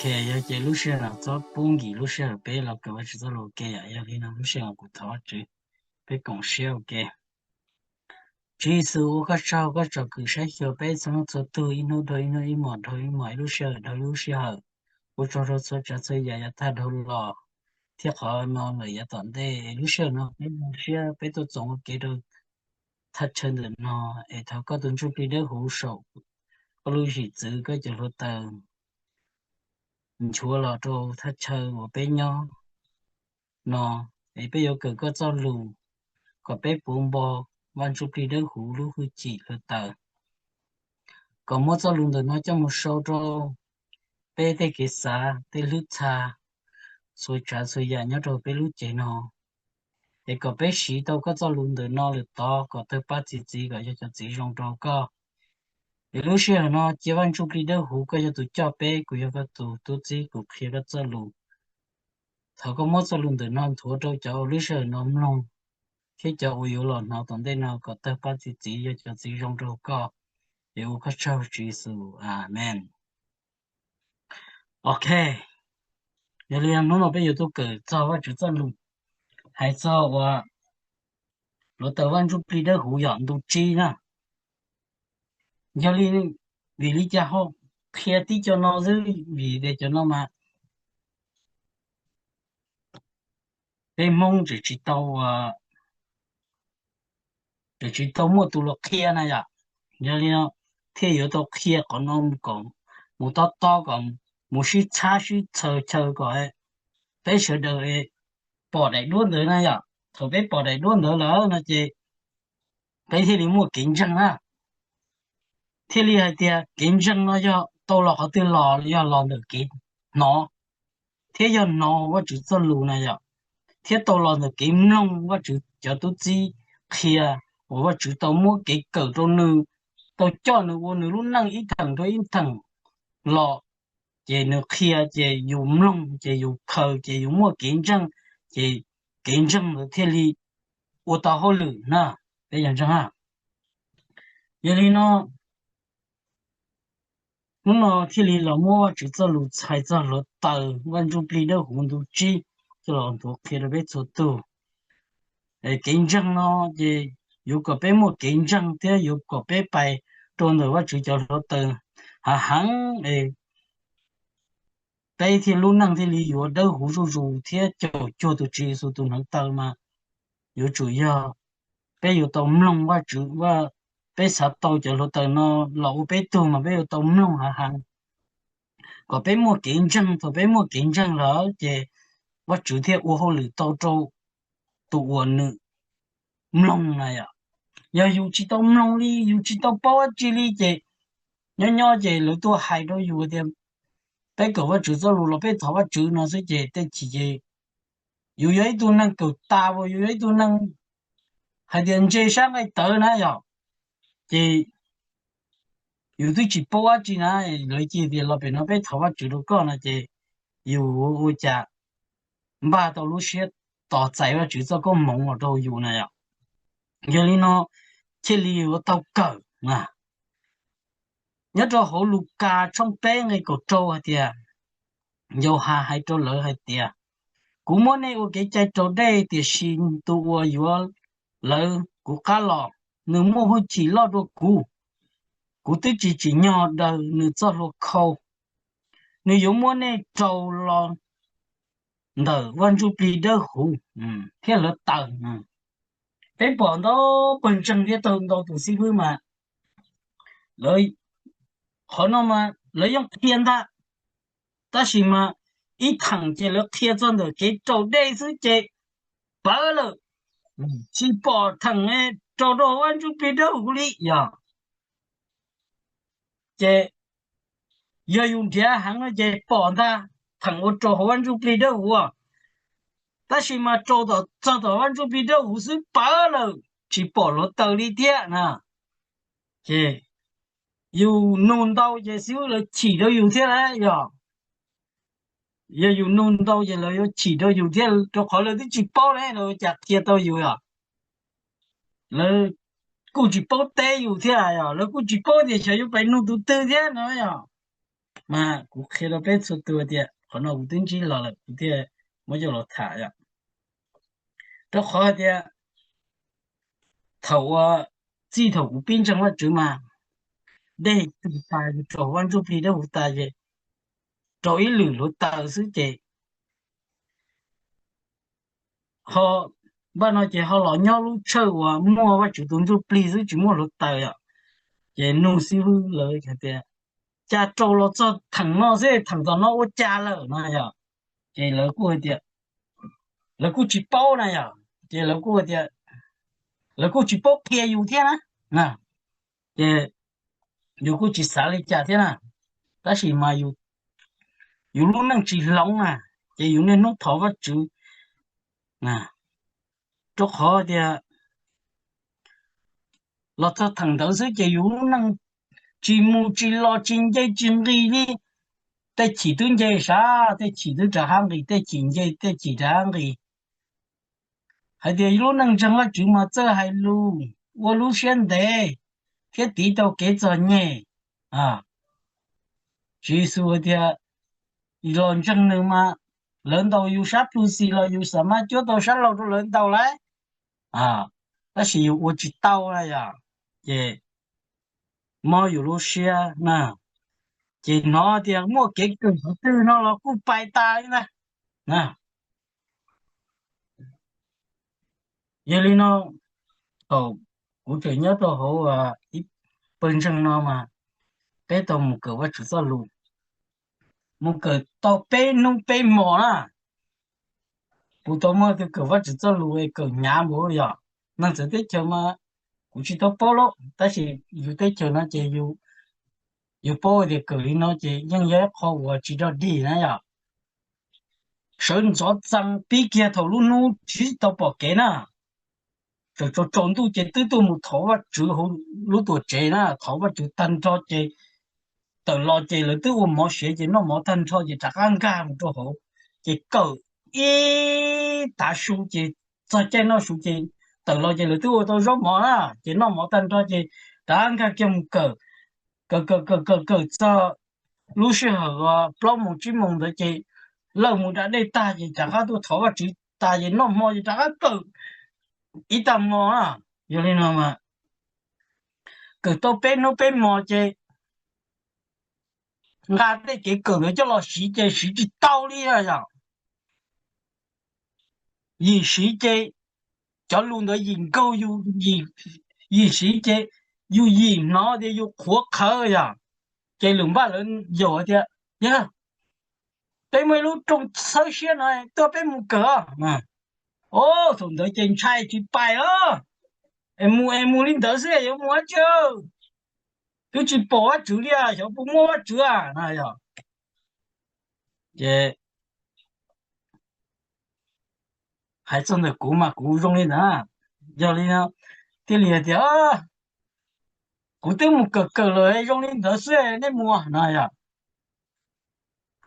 Yog ces lub sij hawm no txhob pub nkim lub sij hawm peb los kawm Vajtswv txoj lus ua ke yom. Yog li no lub sij hawm kuv thov Vajtswv peb koom siab ua ke. Tswv Yexus, ua koj tsaug koj tsom kwm saib xyuas peb txhua leej txhua tug ib hnub dhau ib hnub, ib hmos dhau ib hmos, ib lub sij hawm dhau ib lub sij hawm. Ua tsaug rau txhua tsav txhua yam yav tag dhau los thiab qhov no lawm yav tom ntej. Lub sij hawm no peb zoo siab peb tuaj txoos ua ke rau thaj chaw ntawm no, es thov koj tus Ntsuj Plig Dawb Huv saum koj lub zwm txwv koj cov hluav taws nchuav los rau thaj chaw uas peb nyob no, es peb yuav kawm koj txoj lus, kom peb puv npo Vaj Ntsuj Plig Dawb Huv lub hwj chim hluav taws, kom muab txoj lus ntawm no coj mus sau rau peb tej kev xav, tej hlwb txha, txhua tsav txhua yam nyob rau peb lub cev no, es kom peb siv tau koj txoj lus ntawm no lawm tod kom tawg pab txi txiv kom yog cov txiv zoo rau koj. Es lub sij hawm no cia Vaj Ntsuj Plig Dawb Huv koj yog tus coj peb, kuv yog koj tus tub txib, kuv qhia koj txoj lus. Thov koj muab txoj lus ntawm no nthuav rau cov uas lub sij hawm no mloog thiab cov uas yuav los hnov tom ntej no kom tawg pab txi txiv yog cov txiv zoo rau koj. Es ua koj tsaug Tswv Yexus, amees. Ok, yog li hnub no peb yuav tuaj kawm txog Vajtswv txoj lus hais txog uas hluav taws Vaj Ntsuj Plig Dawb Huv yog ntu tsib na. Yog li, vim li cas ho qhia tib co no xwb? Vim tias cov no mas peb Hmoob tseem tsis tau, tseem tsis tau muaj tus los qhia na yom. Yog li no thiaj yuav tau qhia qhov no kom mus tob tob, kom mus sib txhab sib txhawv chaw kom peb sawv daws pom daim duab ntawd na yom. Thaum peb pom daim duab ntawd lawm no ces peb thiaj li muaj kev ntseeg na. Thiaj li hais tias kev ntseeg no yog tau los qhov twg los? Yog los ntawm kev hnov, thiab yog hnov Vajtswv txoj lus na yom, thiab tau los ntawm kev mloog Vajtswv cov tub txib qhia, uas Vajtswv tau muab kev kawm rau nws, tau coj nws ua nws lub neej ib theem rau ib theem los, ces nws qhia ces yus mloog ces yus khaws ces yus muaj kev ntseeg, ces kev ntseeg ntawd thiaj li ua tau hauj lwm na. Peb yog ntseeg a. Yog li no hnub no thiaj li los muab Vajtswv txoj lus txhais txog hluav taws Vaj Ntsuj Plig Dawb Huv ntu tsib coj los nthuav qhia rau peb txhua tug. Kev ntseeg no ces yuav kom peb muaj kev ntseeg thiab yuav kom peb pais rau ntawm Vajtswv cov hluav taws hav heev, peb thiaj lub neej thiaj li yuav dawb huv zuj zus thiab caum cuag tus Tswv Yexus tus hneev taw mas yuav tsum yog peb yuav tau mloog Vajtswv, peb xav tau cov hluav taws no los ua peb tug mas peb yuav tau mloog hav heev, kom peb muaj kev ntseeg. Thaum peb muaj kev ntseeg lawm ces Vajtswv thiaj ua hauj lwm tau rau tus uas nws mloog na yom. Yog yus tsis tau mloog li, yus tsis tau paub dab tsi li ces nyob nyob ces lawv tuaj hais rau yus tias peb kawm Vajtswv txoj lus los peb thov Vajtswv no xwb ces tej chim ces yus yog ib tug neeg kawm tas uas yus yog ib tug neeg hais tias ntse sab nqaij tawv na yom, ces yus twb tsis paub dab tsi na, lawv cia tias los pem no peb thov Vajtswv rau koj no ces yus ua cas npaj tau lub siab tos txais Vajtswv txoj koob hmoov los rau yus na yom. Yog li no thiaj li yuav tau kawm na. Nyob rau hauv Lukas tshooj peb nqe kaum rau hais tias, Yauhas hais rau lawv hais tias, kuv muab nej ua kev cai raus dej, tiam sis tus uas yuav lawv kuv qab los, nws muaj hwj chim loj dua kuv, kuv twb tsis tsim nyog daws nws txoj hlua khau. Nws yuav muab nej rau los ntawm Vaj Ntsuj Plig Dawb Huv thiab hluav taws. Peb pom ntau pawg ntseeg thiab tau ntau tus xib fwb mas lawv, qhov no mas lawv yeej qhia ntag, tab sis mas ib theem ces lawv qhia txog ntawm kev raus dej xwb ces pawv lawm, tsis pom theem rau rau Vaj Ntsuj Plig Dawb Huv li yog. Ces yog yus nrhiav heev no ces pom ntag, theem ua rau hauv Vaj Ntsuj Plig Dawb Huv, tab sis mas rau txog tom Vaj Ntsuj Plig Dawb Huv xwb pawv lawm, tsis pom hluav taws li thiab na. Ces yus nug ntau ces xib fwb lawv chim rau yus thiab lauj yog. Yog yus nug ntau ces lawv yuav chim rau yus thiab, rau qhov lawv twb tsis paub ne, lawv ua cas qhia tau yus yom. Lawv kuj tsis paub teb yus thiab yog, lawv kuj tsis paub tias xyov yuav pais nug tus twg thiab no yog. Mas kuv qhia rau peb txhua tus tias qhov no kuv twb ntsib los lawm kuv thiaj muab coj los tham yom. Rau qhov hais tias thaum uas txij thaum kuv pib ntseeg Vajtswv mas dej tug tas yus raug Vaj Ntsuj Plig dawb huv tas ces raug ib lwm hluav taws xwb ces ho npaj no ces ho los nyob lub tshawj uas muaj Vajtswv tus Ntsuj Plig xwb tsis muaj hluav taws yom. Ces nug xib hwb lawv hais tias cas raug los txog theem no xwb theem tom no ua cas lawm no yom. Ces lawv kuj hais tias lawv kuj tsis paub na yom. Ces lawv kuj tias lawv kuj tsis paub qhia yus thiab na. Ces yus kuj tsis xav li cas thiab na, tab sis mas yus lub neej tsis hloov na, ces yus niaj hnub thov Vajtswv na, rau qhov tias los txog theem ntawd xwb ces yus lub neej tsis mus tsis los tsis nce tsis nqis li. Tej chim twb nce sav, tej chim twb rov qab nqis, tej chim nce tej chim rov qab nqis. Hais tias lub neej ntseeg Vajtswv mas txawj hais lus, ua lub siab ntev thiab tiv tau kev txom nyem. Tswv Yexus hais tias los ntseeg nws mas lawv ntaus yus sab plhu xis los yus xam maj cuab tau sab laug rau lawv ntaus lauj. Tab sis yus ua tsis tau na yom, ces mob yus lub siab na. Ces hnov tias muaj kev kawm qhov twg no los kuj pais tas li ntag. Yog li no, thaum kuv tseem nyob rau hauv ib pawg ntseeg no mas peb tau mus kawm Vajtswv txoj lus, mus kawm tau peb hnub peb hmos na. Kuv tau muaj tus kawm Vajtswv txoj lus es kawm hnyav npaum yog neeg txawv teb chaws mas kuv tsis tau paub lauj, tab sis yus teb chaws no ces yus paub tias kawm li no ces yeej yog ib qho uas tsis dog dig na yom. Sawv ntxov txee pib kiag thaum lub hnub tsis tau pom kev na, tsaus tsaus ntuj ces twb tuaj mus thov Vajtswv hauv lub tuam tsev na, thov Vajtswv tag nrho ces tawm los ces lawv twb ua mov siav ces noj mov tag nrho ces rov qab nkag mus rau hauv, ces kawm ib tav su ces txog caij noj su ces tawm los ces lawv twb ua tau zaub mov na, ces noj mov tag nrho ces rov qab nkag kiag mus kawm, kawm kawm kawm kawm kawm txog lub sij hawm plaub moos tsib moos ntawd ces lawj mus da dej tag ces rov qab tuaj thov Vajtswv tas ces noj hmo ces rov qab kawm ib tag hmo na. Yog li no mas kawm tau peb hnub peb hmos ces nqa tej kev kawm ntawd coj los siv ces siv tsis tau li yom. Yim siv ces cov lus ntawd yim nkaug yus, yim siv ces yus yim hnov tias yus qhuav qhawv yom. Ces lwm npaj lawv yaum tias, yog peb muaj ib lub rooj txhawb siab no tuaj peb mus kawm. Os, thaum ntawd ces ntshai tsis pais os, es mus es mus li ntawd xwb yuav mus dab tsi, twb tsis pom Vajtswv li, xyov puas muaj Vajtswv no yom. Ces hais txog ntawm kuv mas kuv zoo li ntawd, yog li thiaj li hais tias kuv twb mus kawm kawm lawm zoo li ntawd xwb nej mus no yom.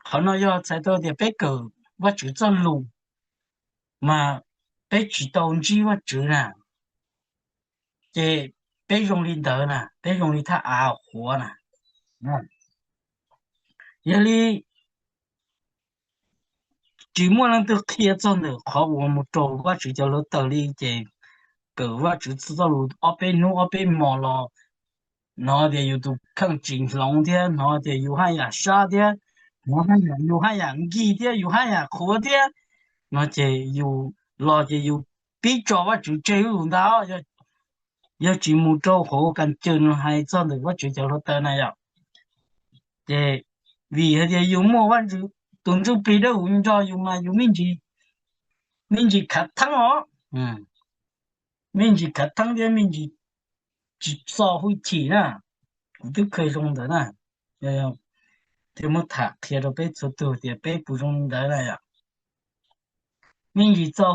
Qhov no yog txhais tau tias peb kawm Vajtswv txoj lus mas peb tsis tau ntsib Vajtswv na, ces peb zoo li ntawd na, peb zoo li thaj av qhuav na. Yog li tsis muaj leej twg qhia txog ntawm qhov uas mus raug Vajtswv cov hluav taws li, ces kawm Vajtswv txoj lus ob peb hnub ob peb hmos los hnov tias yus tus kheej tsis hloov thiab hnov tias yus haj yam sab thiab, hnov haj yam yus haj yam nkig thiab yus haj yam qhuav thiab no ces yus los ces yus pib tso Vajtswv tseg lub lus ntawd. Yog tsis mus rau hauv kas caws nws hais txog ntawm Vajtswv cov hluav taws na yom, ces vim hais tias yus muaj Vajtswv tus Ntsuj Plig dawb huv nrog yus mas yus me ntsis khav theeb os, me ntsis khav theeb thiab me ntsis tsis txo hwj chim na. Kuv twb kha zoo ntawd na, thiaj muab tham qhia rau peb txhua tus tias peb puas zoo li ntawd na yom. Me ntsis txo,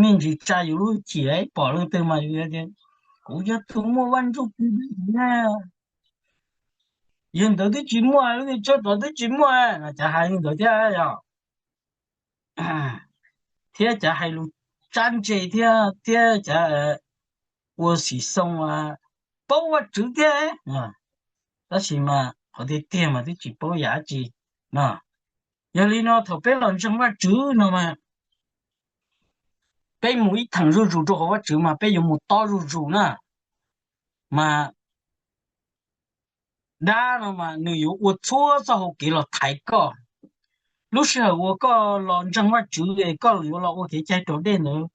me ntsis tsa yus lub hwj chim, pom leej twg mas yus tias kuv yog tus muaj Vaj Ntsuj Plig na, yog ntawd twb tsis muaj, lub ntiaj teb tod twb tsis muaj no, cov hais li ntawd thiab yom. Thiab cov hais lus tsab ntse thiab, thiab cov ua xim xoo paub Vajtswv thiab, tab sis mas Qhov tiag tiag mas twb tsis paub yam dab tsi no. Yog li no thaum peb los ntseeg Vajtswv no mas peb mus ib theem zuj zus rau hauv Vajtswv mas peb yuav mus tob zuj zus na. Mas dab no mas nws yuav ua txhua txoj hau kev los thaiv koj. Lub sij hawm uas koj los ntseeg Vajtswv es koj yuav los ua kev cai raus dej ntawd,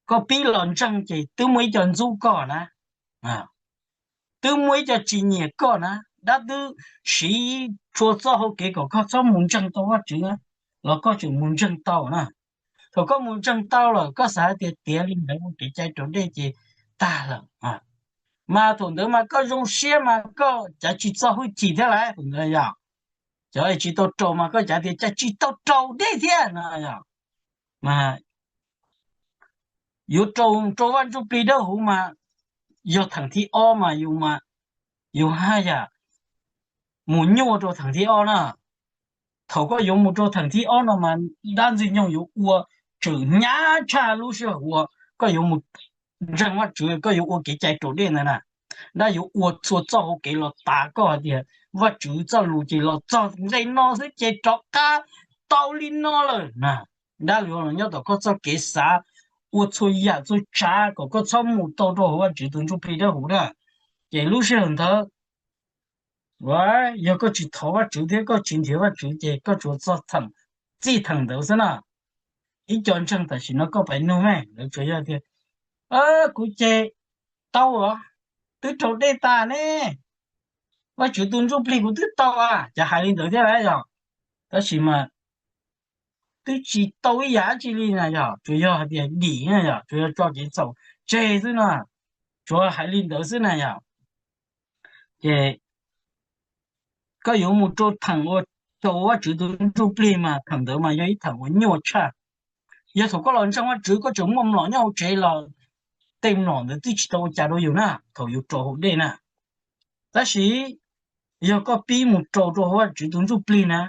koj pib los ntseeg ces twb muaj ib co ntxub koj na, twb muaj ib co tsis nyiam koj na, dab twb siv txhua txoj hau kev kom koj txhob mus ntseeg tau Vajtswv na, los koj tseem mus ntseeg tau na. Thaum koj mus ntseeg tau lawm koj xav hais tias tiav li ntawd ua kev cai raus dej ces tag lawm. Mas thaum ntawd mas koj zoo siab mas koj cav tsis txo hwj chim thiab lauj, thaum ntawd yog cov tsis tau raus mas koj cav tias cas tsis tau raus dej thiab no yog. Mas yuav rau rau Vaj Ntsujplig Dawbhuv mas yog theem thib ob mas yus mas yus haj yam mus nyuaj rau theem thib ob na. Thaum koj yuav mus rau theem thib ob no mas dab Ntxwg Nyoog yuav ua tswm hnyav tshaj lub sij hawm uas koj yuav mus ntseeg Vajtswv, koj yuav ua kev cai raus dej ntawd na. Dab yuav ua txhua txoj hau kev los tav koj hais tias Vajtswv txoj lus ces los txog nqe no xwb ces rov qab tau li no lawm na. Dab yuav los nyob tom koj txoj kev xav ua txhua yam txhua tsav kom koj txhob mus tau rau hauv Vajtswv tus Ntsujplig Dawbhuv na. Ces lub sij hawm ntawd yog koj tsis thov Vajtswv thiab koj tsis nrhiav Vajtswv ces koj tsuas txog txij theem ntawd xwb na. Ib co ntseeg tam sim no koj pais nug me, lawv tsuas yog tias, kuv ces tau os, twb raus dej tas ne, Vajtswv tus Ntsujplig kuv twb tau a, cas hais li ntawd thiab lauj yog. Tab sis mas twb tsis tau ib yam dab tsi li na yog, tsuas yog hais tias dim na yog, tsuas yog tso kev txhaum tseg xwb na, tsuas hais li ntawd xwb na yog. Ces koj yuav mus rau theem ua rau Vajtswv tus Ntsujplig mas theem ntawd mas yog ib theem uas nyuaj tshaj. Yog thaum koj los ntseeg Vajtswv koj tseem muaj mlom nyob hauv tsev los tej mlom ntawd twb tsis tau ua cas rau yus na thaum yus raus hauv dej na. Tab sis yog koj pib mus raus rau hauv Vajtswv tus Ntsujplig na,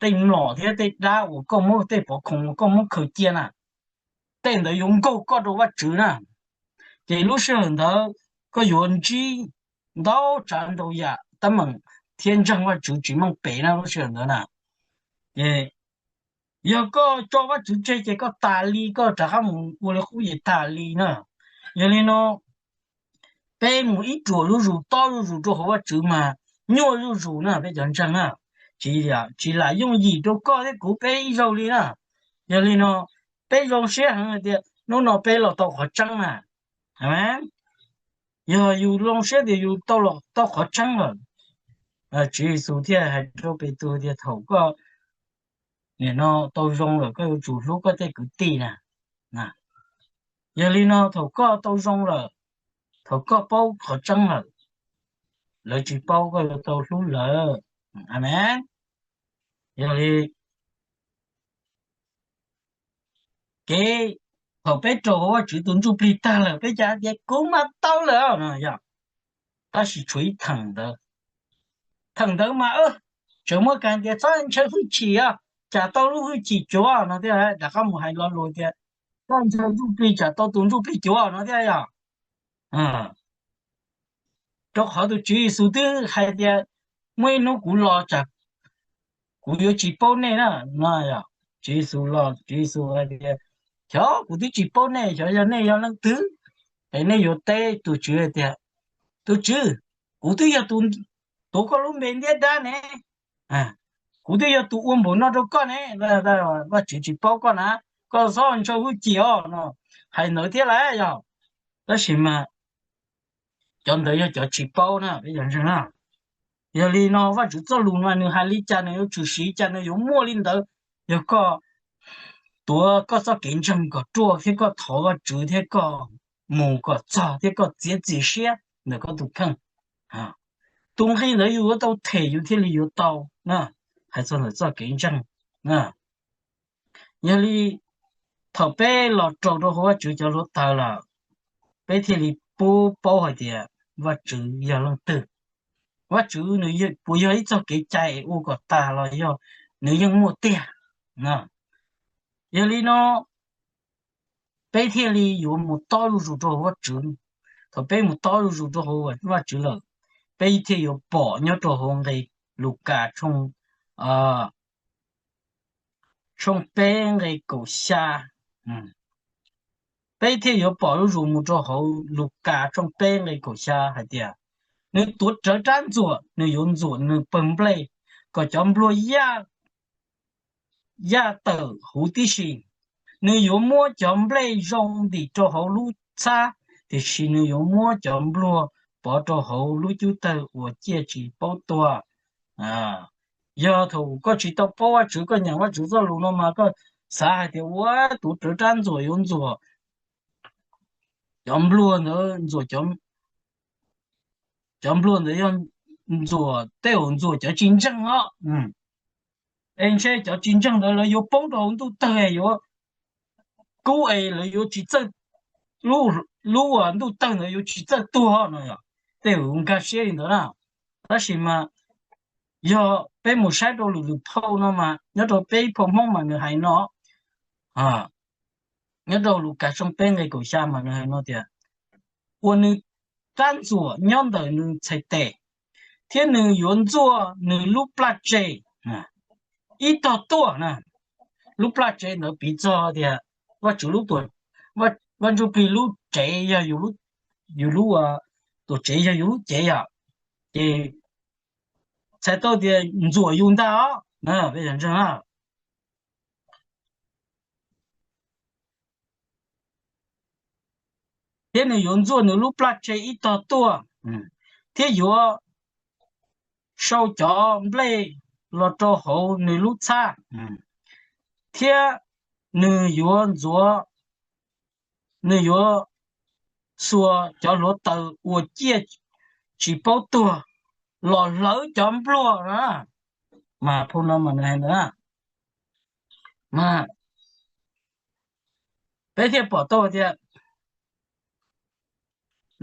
tej mlom thiab tej dab uas koj muab, tej pov khoom uas koj muab khaws cia na, tej ntawd yuav nkaug koj rau Vajtswv na. Ces lub sij hawm ntawd koj yuav ntsib ntau tsav ntau yam teeb meem thiab ntseeg Vajtswv tsis meej pem na lub sij hawm ntawd na. Ces yog koj tso Vajtswv tseg ces koj tas li, koj rov qab mus ua li qub ces tas li na. Yog li no peb mus ib ruam zuj zus tob zuj zus rau hauv Vajtswv mas nyuaj zuj zus na peb cov ntseeg na. Tsis, tsis lam yooj yim rau koj thiab kuv peb ib zaug li na. Yog li no peb zoo siab heev hais tias hnub no peb los tau qhov tseeb na. Yog yus zoo siab tias yus tau los tau qhov tseeb lawm, Tswv Yexus thiaj hais rau Petus tias thaum koj nim no tau zoo lawm koj yuav tsum hlub koj tej kwv tij na. Yog li no thaum koj tau zoo lawm, thaum koj paub qhov tseeb lawm, lawv tsis paub koj yuav tau hlub lawv. Amees. Yog li kev thaum peb raug Vajtswv tus Ntsujplig tag lawm peb cas tias kuv mas tau lawm no yog, tab sis tshuav ib theem ntawd. Theem ntawd mas tseem muaj kas tias txhob ntshaw hwj chim os, tsam tau lub hwj chim cuav no thiab, rov qab mus hais lo lus tias txhob ntshaw Ntsujplig tsam tau tus Ntsujplig cuav no thiab yog. Rau qhov tus Tswv Yexus twb hais tias muaj ib hnub kuv los tsam kuv yuav tsis paub nej na no yog. Tswv Yexus los Tswv Yexus hais tias xyov kuv twb tsis paub nej, xyov yog nej yog leej twg. Es nej yuav teb tus Tswv hais tias tus Tswv, kuv twb yog tus tuav koj lub npe ntiab dab ne, kuv twb yog tus ua npaum no rau koj ne. Vajtswv tsis paub koj na, koj txhob ntshaw hwj chim os no, hais ntawd thiab lawm yog. Tab sis mas cov ntawd yog cov tsis paub na peb cov ntseeg na. Yog li no Vajtswv txoj lus mas nws hais li cas nws yuav tshwm sim li cas nws yuav muaj li ntawd. Yog koj tuav koj txoj kev ntseeg kom ruaj thiab koj thov Vajtswv thiab koj mus kom txog thiab koj txiav txim siab ntawm koj tus kheej, tus nqi ntawd yus yuav tau them yus thiaj li yuav tau na. Hais txog ntawm txoj kev ntseeg na. Yog li thaum peb los raug rau hauv Vajtswv cov hluav taws lawm, peb thiaj li pub paub hais tias Vajtswv yog leej twg. Vajtswv nws puas yog ib txoj kev cai ua kom tag los yog nws yeej muaj tiag? Yog li no peb thiaj li yuav mus tob zuj zus rau hauv Vajtswv. Thaum peb mus tob zuj zus rau hauv Vajtswv lawm, peb thiaj yuav pom nyob rau hauv nqe Lukas tshooj peb nqe kaum xya. Peb thiaj yuav pom zuj zus mus rau hauv Lukas tshooj peb nqe kaum xya hais tias, nws tuav rawv rab ntxuam, nws yuav ntxuam nws pawg nplej kom cov npluag yaj tawm huv tib si. Nws yuav muab cov nplej zoo ntim rau hauv lub txhab, tiam sis nws yuav muab cov npluag pov rau hauv lub cub tawg uas ciaj tsis paub tuag. Yog thaum koj tsis tau paub Vajtswv, koj nyeem Vajtswv txoj lus no mas koj xav hais tias ua tuav rawv rab ntxuam yuav ntxuam cov npluag ntawd, ntxuam cov npluag ntawd yog ntxuam tej uas ntxuam cov tsis ntseeg os. Es ntshe cov tsis ntseeg ntawd lawv yuav poob rau hauv ntuj tawg, yuav kub es lawv yuav tsis txawj, lub ntuj tawg ntawd yuav tsis txawj tuag no. Tej uas nkag siab li ntawd na. Tab sis mas yog peb mus saib rau lwm lwm phau no mas nyob rau peb phau Hmoob mas nws hais no, nyob rau Lukas tshooj peb nqe kaum xya mas nws hais no tias, ua nws rab ntxuam nyob ntawm nws txhais tes, thiab nws yuav ntxuaj nws lub plaj tse ib tog tuaj na. Lub plaj tse ntawd piv txog tias Vajtswv lub, Vaj Ntsuj Plig lub tsev yog yus lub, tuam tsev yog yus lub cev yom. Ces txhais tau tias ntxuam yus ntag os. Thiab nws yuav ntxuaj nws lub plaj tse ib tog tuaj, thiab yuav sau cov nplej los rau hauv nws lub txhab, thiab nws yuav ntxuav, nws yuav xuas cov hluav taws uas ciaj tsis paub tuag los hlawv cov npluag na. Mas phau no mas nws hais ntawd na. Mas peb thiaj pom tau tias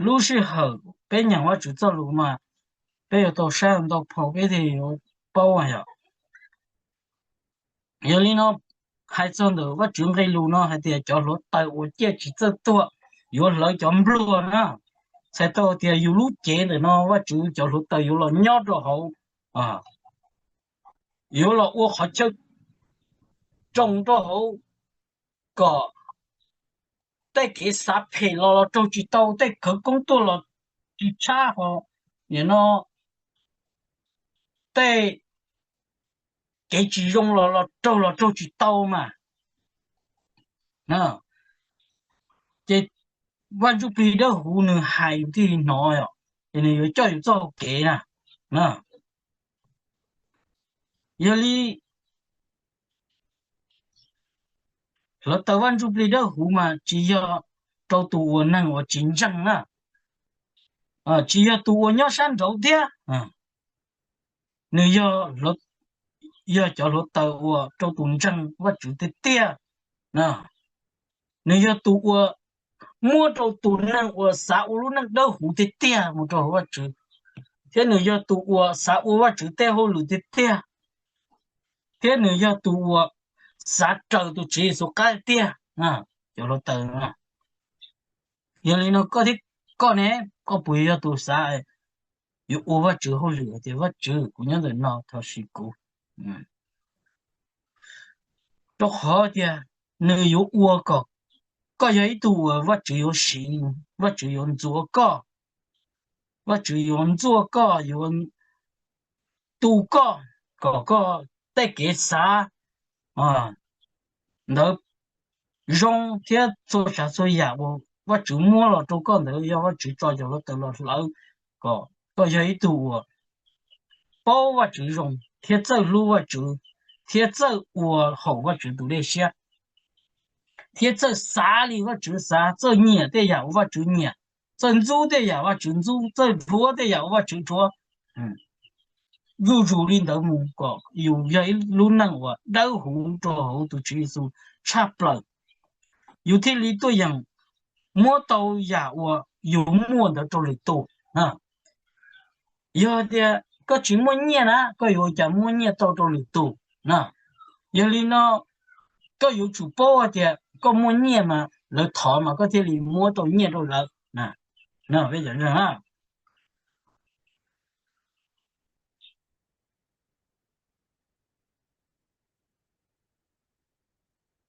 lub sij hawm peb nyeem Vajtswv txoj lus mas peb yuav tau saib ntau phau peb thiaj yuav paub yom. Yog li no, hais txog ntawm Vajtswv nqe lus no hais tias cov hluav taws uas ciaj tsis txawj tuag yuav hlawv cov npluag na, txhais tau tias yus lub cev ntawm no Vajtswv cov hluav taws yuav los nyob rau hauv, yuav los ua qhov chaw tsoo rau hauv kom tej kev xav phem los los raug tsis tau, tej khawv koob tuaj los tsis tshab ho, nim no tej kev tsis zoo los los raug los raug tsis tau mas. Ces Vaj Ntsuj Plig Dawb Huv nws hais yus thiaj li hnov yom, ces nws yuav coj yus txoj hau kev na. Yog li hluav taws Vaj Ntsuj Plig Dawb Huv mas tsis yog rau tus uas neeg uas tsis ntseeg na, tsis yog tus uas nyob sab nraud thiab. Nws yog cov hluav taws uas rau tus ntseeg Vajtswv tiag tiag. Nws yog tus uas muab rau tus neeg uas xav ua lub neej dawb huv tiag tiag mus rau hauv Vajtswv, thiab nws yog tus uas xav ua Vajtswv tej hauj lwm tiag tiag, thiab nws yog tus uas xav raws tus Tswv Yexus qab tiag. Cov hluav taws, yog li no koj thiab koj ne, koj puas yog tus xav yuav ua Vajtswv hauj lwm hais tias Vajtswv, kuv nyob ntawm no thov sim kuv? Rau qhov tias nws yuav ua kom koj yog ib tug uas Vajtswv yuav siv, Vajtswv yuav ntxuav koj, Vajtswv yuav ntxuaj koj, yuav tu koj, kom koj tej kev xav ntawd zoo, thiab txhua tsav txhua yam uas Vajtswv muab los rau koj ntawd yog Vajtswv tso cov hluav taws los hlawv, kom koj yog ib tug uas paub Vajtswv zoo thiab txawj hlub Vajtswv, thiab txawj ua haum Vajtswv tus dej siab, thiab txawj xav li Vajtswv xav, txawj nyiam tej yam uas Vajtswv nyiam, txawj ntxub tej yam Vajtswv ntxub, txawj dhuav tej yam uas Vajtswv dhuav. Zuj zus li ntawd mus kom yus yog ib lub neej uas dawb huv rau hauv tus Tswv Yexus tshaj plaws, yus thiaj li tuaj yeem muab tau yam uas yus muaj ntawd rau lwm tus. Yog tias koj tsis muaj nyiaj na, koj yuav ua cas muab nyiaj tau rau lwm tus na? Yog li no, koj yuav tsum paub hais tias koj muaj nyiaj mas lawv thov mas koj thiaj li muab tau nyiaj rau lawv. Peb cov ntseeg, koj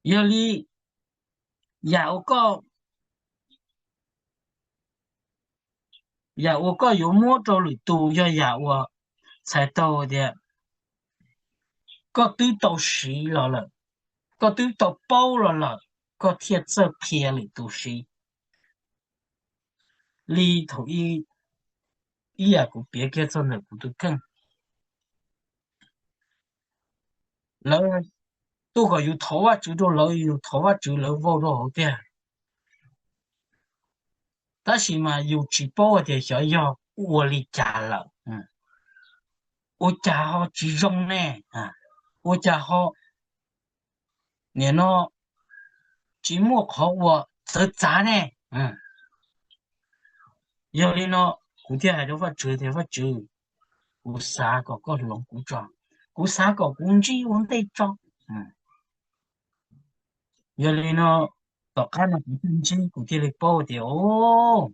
Yog li, yam uas koj, yam uas koj yuav muab rau lwm tus yog yam uas txhais tau tias koj twb tau siv los lawm, koj twb tau paub los lawm, koj thiaj txawj qhia lwm tus siv. Li thaum ib, ib yam kuv piav kiag txog ntawm kuv tus kheej, lawv tuaj kom yus thov Vajtswv rau lawv, yus thov Vajtswv lawv vau rau hauv tiag, tab sis mas yus tsis paub tias xyov yog ua li cas lawm, ua cas ho tsis zoo ne, ua cas ho nim no tsis muaj qhov uas txawv txav ne. Yog li no kuv thiaj hais rau Vajtswv tias, Vajtswv, kuv xav kom koj hloov kuv tso, kuv xav kom kuv ntsib ua ntej tso. Yog li no, tom qab no kuv thiaj ntsib, kuv thiaj li paub tias, o,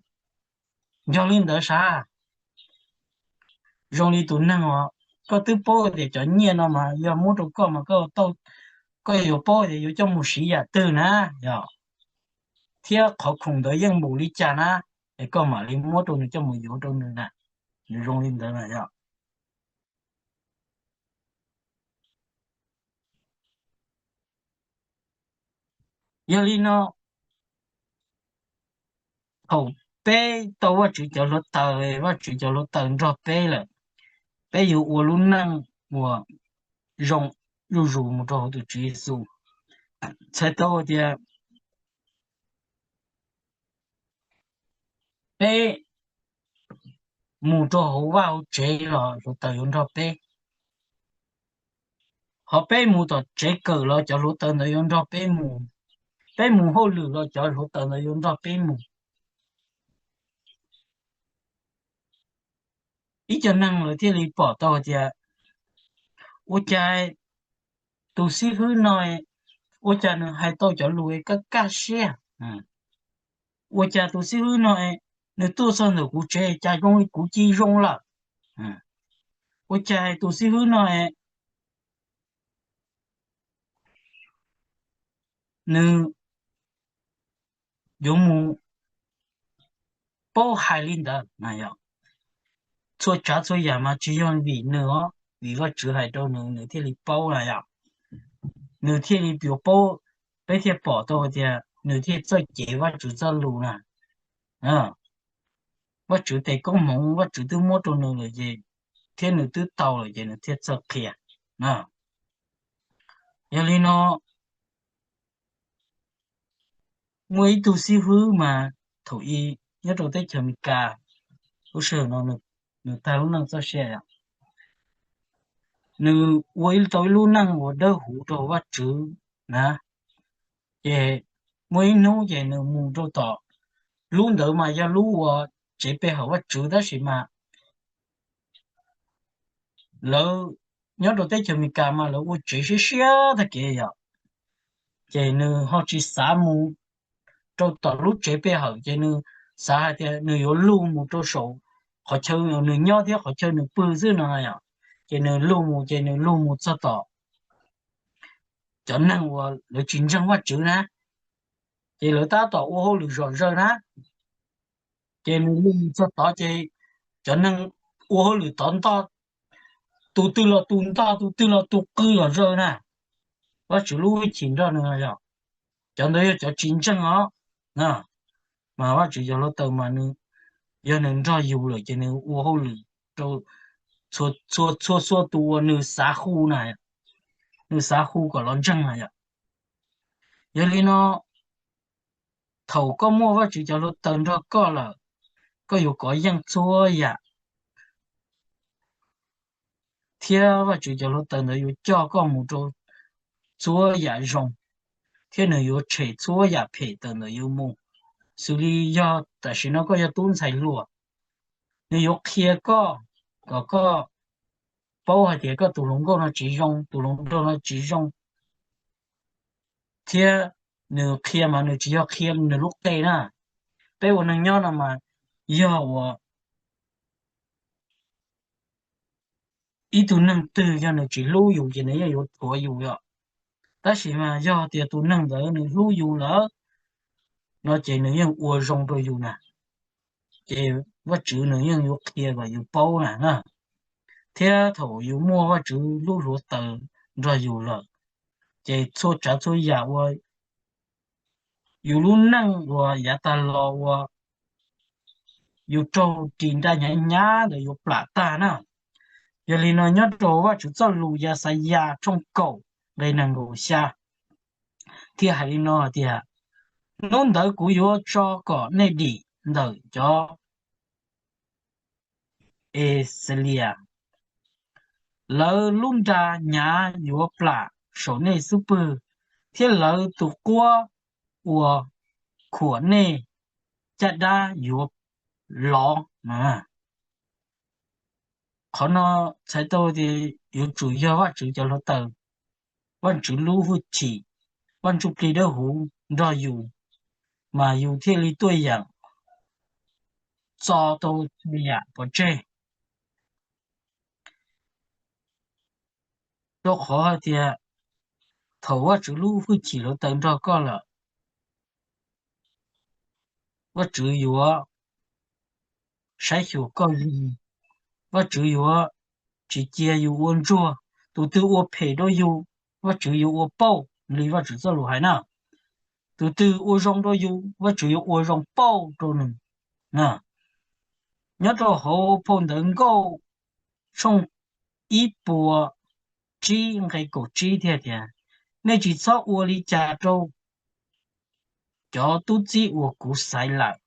yog li ntawd sav, zoo li tus neeg os, koj twb paub tias cov nyiaj no mas yog muab rau koj mas koj, koj yuav paub tias yuav coj mus siv yam twg na, yog, thiab qhov khoom ntawd yeej npaum li cas na, es koj mam li muab rau nws coj mus yuav rau nws na. Nws zoo li ntawd na, yog. Yog li no, thaum peb tau Vajtswv cov hluav taws, Vajtswv cov hluav taws nrog peb lawm, peb yuav ua lub neej uas zoo zuj zus mus rau hauv tus Tswv Yexus. Txhais tau tias peb mus rau hauv vaj hauv tsev los hluav taws yuav nrog peb, ho peb mus tom tsev kawm los cov hluav taws ntawd yuav nrog peb mus, peb mus hauj lwm los cov hluav taws ntawd yuav nrog peb mus. Ib co neeg lawv thiaj li pom tau tias, ua cas tus xib hwb no, ua cas nws hais tau cov lus kaj kaj siab, ua cas tus xib hwb no nws tuaj txog ntawm kuv tsev cas zoo li kuv ci zoo lawm, ua cas tus xib hwb no nws yuav mus paub hais li ntawd. Txhua tsav txhua yam mas tsis yog vim nws os, vim Vajtswv hais rau nws, nws thiaj li paub na yom. Nws thiaj li yuav paub, peb thiaj pom tau tias nws thiaj txawj cev Vajtswv txoj lus na. Vajtswv tes koob hmoov Vajtswv twb muab rau nws lawm ces, thiab nws twb tau lawm ces nws thiaj txawj qhia. Yog li no, muaj ib tug xib hwb mas thaum i nyob rau teb chaws Amelikas, lub sij hawm no nws tag lub neej txoj sia, nws ua ib tau ib lub neej uas dawb huv rau Vajtswv na. Ces muaj ib hnub ces nws mus rau tom, lub ntawd mas yog lub uas tsev pe hawm Vajtswv tab sis mas lawv nyob rau teb chaws Amelikas mas lawv ua tsev siab siab tag kev yom. Ces nws ho tsis xav mus rau tom lub tsev pe hawm ces nws xav hais tias nws yuav lug mus rau saum qhov chaw nws nyob thiab qhov chaw nws pw xwb no yom. Ces nws lug mus ces nws lug mus txog tom cov neeg uas lawv tsis ntseeg Vajtswv na, ces lawv tab tom ua hauj lwm zom zaws na. Ces nws lug mus txog tod ces cov neeg ua hauj lwm tod ntog, tus twg los tus ntog, tus twg los tus qw zom zaws na. Vajtswv lub hwj chim nrog nws yom. Cov ntawd yog cov tsis ntseeg os. Mas Vajtswv cov hluav taws mas nws, yog nws nrog yus lawm ces nws ua hauj lwm rau txhua txhua txhua tus uas nws xav hu na, nws xav hu kom los ntseeg na yom. Yog li no, thaum koj muaj Vajtswv cov hluav taws nrog koj lawm, koj yuav kov yeej txhua yam, thiab Vajtswv cov hluav taws ntawd yuav coj koj mus rau txhua yam zoo, thiab nws yuav tshem txhua yam phem tawm ntawm yus mus. Xws li yog tam sim no koj yog tub ntxhais hluas, nws yuav qhia koj kom koj paub hais tias koj tus hluas nkauj no tsis zoo, tus hluas nraug no tsis zoo, thiab nws qhia mas nws tsis yog qhia nws lub qe na. Peb ua neeg nyob no mas yog uas ib tug neeg twg yog nws tsis hlub yus ces nws yeej yuav thuam yus yom. Tab sis mas yog tias tus neeg ntawd nws hlub yus lawm no ces nws yeej ua zoo rau yus na, ces Vajtswv nws yeej yuav qhia kom yus paub na na. Thiab thaum yus muaj Vajtswv lub hluav taws nrog yus lawm, ces txhua tsav txhua yam uas yus lub neej uas yav tag los uas yus raug ris nra hnyav hnyav ntawd yuav plam tag na. Yog li no nyob rau Vajtswv txoj lus Yaxayas tshooj kaum nqe nees nkaum xya thiaj hais li no hais tias, hnub ntawd kuv yuav tso kom nej dim ntawm cov Exilias, lawv lub nra hnyav yuav plam saum nej xub pwg, thiab lawv tus quab uas khuam nej caj dab yuav lov. Qhov no txhais tau tias yuav tsum yog Vajtswv cov hluav taws, Vajtswv lub hwj chim, Vaj Ntsujplig Dawb Huv nrog yus, mas yus thiaj li tuaj yeem txo tau txhua yam pov tseg. Rau qhov hais tias thaum Vajtswv lub hwj chim hluav taws nrog koj lawm, Vajtswv yuav saib xyuas koj lig, Vajtswv yuav tsis cia yus ua ntsuag. Tus twg ua phem rau yus, Vajtswv yuav ua pauj li Vajtswv txoj lus hais na. Tus twg ua zoo rau yus, Vajtswv yuav ua zoo pauj rau nws. Nyob rau hauv phau ntawv Nkauj tshooj ib puas tsib nqe kaum tsib thiaj tias, nej tsis txhob ua li cas rau cov tub txib uas kuv xaiv lawm.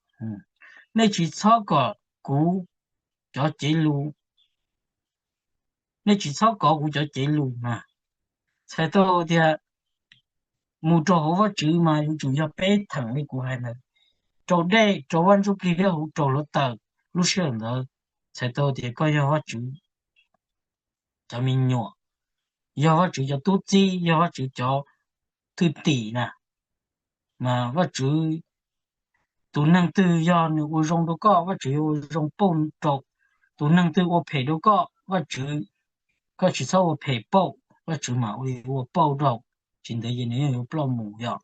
Nej tsis txhob kom kuv cov cev lus, nej tsis txhob kov kuv cov cev lus na. Txhais tau tias mus rau hauv Vajtswv mas yuav tsum yog peb theem li kuv hais ntawd, rau dej, rau Vaj Ntsujplig Dawb Huv, rau hluav taws. Lub sij hawm ntawd txhais tau tias koj yog Vajtswv cov me nyuam, yog Vajtswv cov tub txib, yog Vajtswv cov thwj tim na. Mas Vajtswv, tus neeg twg yog nws ua zoo rau koj, Vajtswv yuav ua zoo pauj rau. Tus neeg twg ua phem rau koj, Vajtswv, koj tsis txhob ua phem pauj, Vajtswv mam ua pauj rau. Tsis ntawd ces nws yeej yuav ploj mus yom.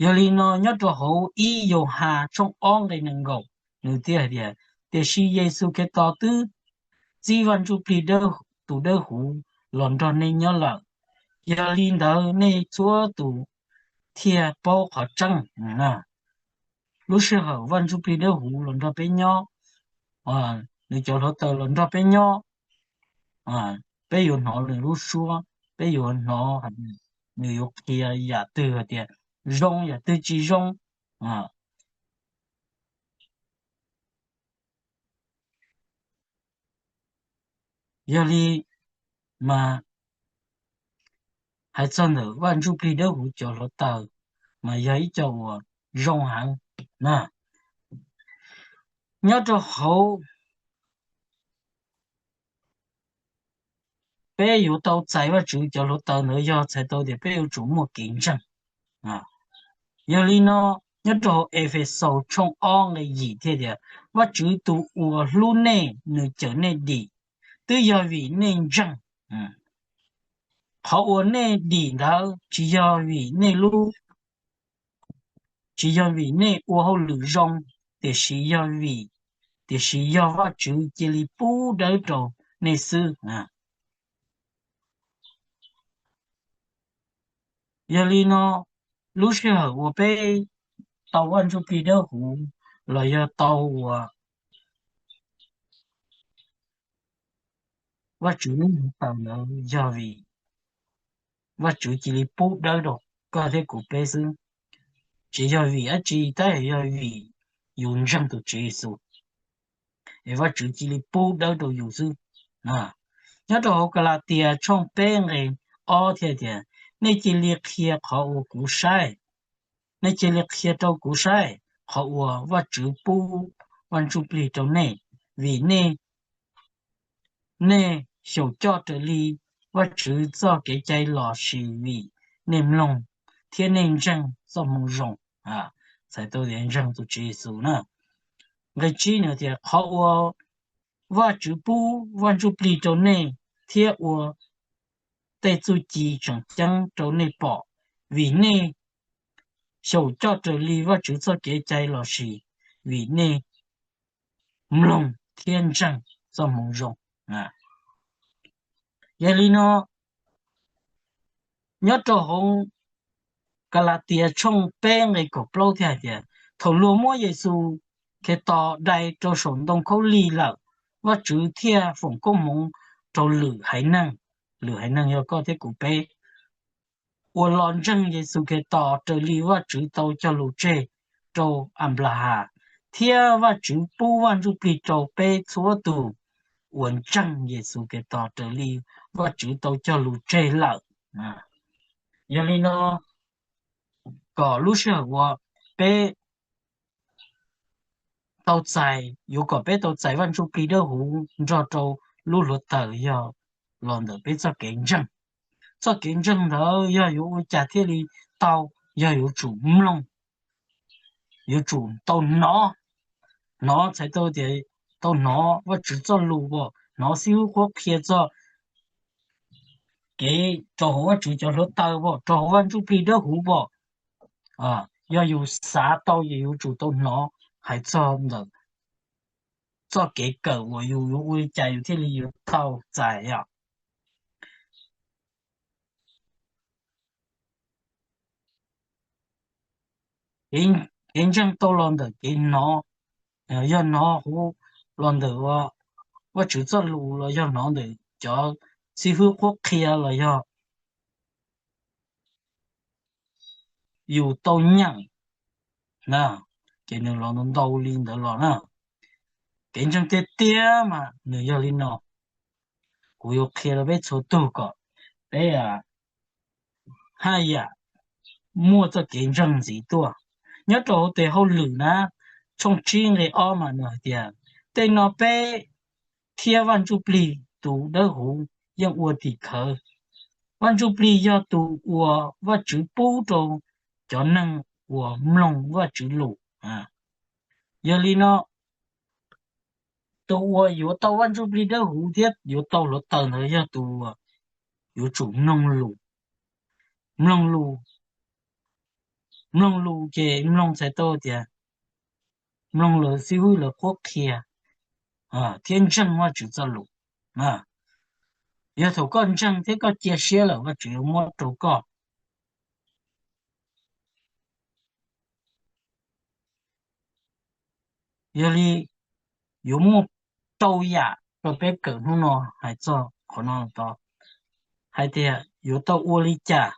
Yog li no nyob rau hauv ib Yauhas tshooj ob nqe nees nkaum, nws thiaj hais tias, tiam sis Yexus Khetos twb txib Vaj Ntsujplig tus Dawb Huv los nrog nej nyob lawm, yog li ntawd nej txhua tus thiaj paub qhov tseeb. Lub sij hawm Vaj Ntsujplig Dawb Huv los nrog peb nyob, nws cov hluav taws los nrog peb nyob, peb yuav hnov nws lub suab, peb yuav hnov nws yuav qhia yam twg hais tias zoo, yam twg tsis zoo. Yog li mas hais txog ntawm Vaj Ntsujplig Dawb Huv cov hluav taws mas yog ib co uas zoo heev na. Nyob rau hauv peb yuav tau txais Vajtswv cov hluav taws ntawd yog txhais tau tias peb yuav tsum muaj kev ntseeg. Yog li no, nyob rau hauv Efexaus tshooj ob nqe yim thiaj tias, Vajtswv tus uas hlub nej, nws cawm nej dim, twb yog vim nej ntseeg. Qhov uas nej dim ntawd tsis yog vim nej lub, tsis yog vim nej ua hauj lwm zoo, tiam sis yog vim, tiam sis yog Vajtswv cia li pub dawb rau nej xwb. Yog li no, lub sij hawm uas peb tau Vaj Ntsujplig Dawb Huv los yog tau uas Vajtswv lub hluav taws ntawd yog vim Vajtswv cia li pub dawb rau koj thiab kuv peb xwb. Tsis yog vim dab tsi, tab sis yog vim yus ntseeg tus Tswv Yexus, es Vajtswv cia li pub dawb rau yus xwb. Nyob rau hauv Kalatias tshooj peb nqe ob thiaj tias, nej cia li qhia qhov uas kuv saib, nej cia li qhia rau kuv saib qhov uas Vajtswv pub Vaj Ntsujplig rau nej, vim nej, nej xyaum coj raws li Vajtswv txoj kev cai los sis vim nej mloog thiab nej ntseeg txoj moo zoo. Txhais tau tias ntseeg tus Tswv Yexus na. Nqe tsib nws tias, qhov uas Vajtswv pub Vaj Ntsujplig rau nej thiab ua tej txuj ci tseem ceeb rau nej pom, vim nej xyaum coj raws li Vajtswv txoj kev cai lossis vim nej mloog thiab ntseeg txoj hmoov zoo. Yog li no, nyob rau hauv Kalatias tshooj peb nqe kaum plaub thiaj hais tias, thaum luag muab Yexus Khetos dai rau saum ntoo khaub lig lawm, Vajtswv thiaj foom koob hmoov rau lwm haiv neeg, lwm haiv neeg yog koj thiab kuv peb, uas los ntseeg Yexus Khetos raws li Vajtswv tau cog lus tseg rau Anplahas, thiab Vajtswv pub Vaj Ntsujplig rau peb txhua tus uas ntseeg Yexus Khetos raws li Vajtswv tau cog lus tseg lawm. Yog li no, kom lub sij hawm uas peb tau txais, yuav kom peb tau txais Vaj Ntsujplig Dawb Huv nrog rau lub hluav taws yog los ntawm peb txoj kev ntseeg. Txoj kev ntseeg ntawd yog yuav ua cas thiaj li tau? Yog yuav tsum mloog, yuav tsum tau hnov, hnov txhais tau tias tau hnov Vajtswv txoj lus pom, hnov xib hwb qhuab qhia txoj kev rau hauv Vajtswv cov hluav taws pom, rau hauv Vaj Ntsujplig Dawb Huv pom. Yog yus xav tau ces yuav tsum tau hnov hais txog ntawm txoj kev kawm uas yus yuav ua li cas yus thiaj li yuav tau txais os. Kev ntseeg tau los ntawm kev hnov, yog hnov hauv, los ntawm Vajtswv txoj lus los yog hnov ntawm cov xib hwb qhuab qhia los yog yus tau nyeem na, ces nws los ntau li ntawd los na. Kev ntseeg tiag tiag mas nws yog li no. Kuv yuav qhia rau peb txhua tug kom peb haj yam muaj txoj kev ntseeg ntxiv tuaj. Nyob rau hauv tes hauj lwm na, tshooj tsib nqe ob mas nws hais tias, tej no peb thiab Vaj Ntsujplig tus dawb huv yeej ua tim khawv. Vaj Ntsujplig yog tus uas Vajtswv pub rau cov neeg uas mloog Vajtswv lus. Yog li no, tus uas yuav tau Vaj Ntsujplig dawb huv thiab yuav tau hluav taws ntawd yog tus uas yuav tsum mloog lus. Mloog lus, mloog lus ces mloog txhais tau tias mloog lawv xib hwb lawv qhuab qhia thiab ntseeg Vajtswv txoj lus. Yog thaum koj ntseeg thiab koj cia siab lawm Vajtswv yuav muab rau koj. Yog li yuav muaj rau yam rau peb kawm hnub no hais txog qhov no tod, hais tias yuav tau ua li cas.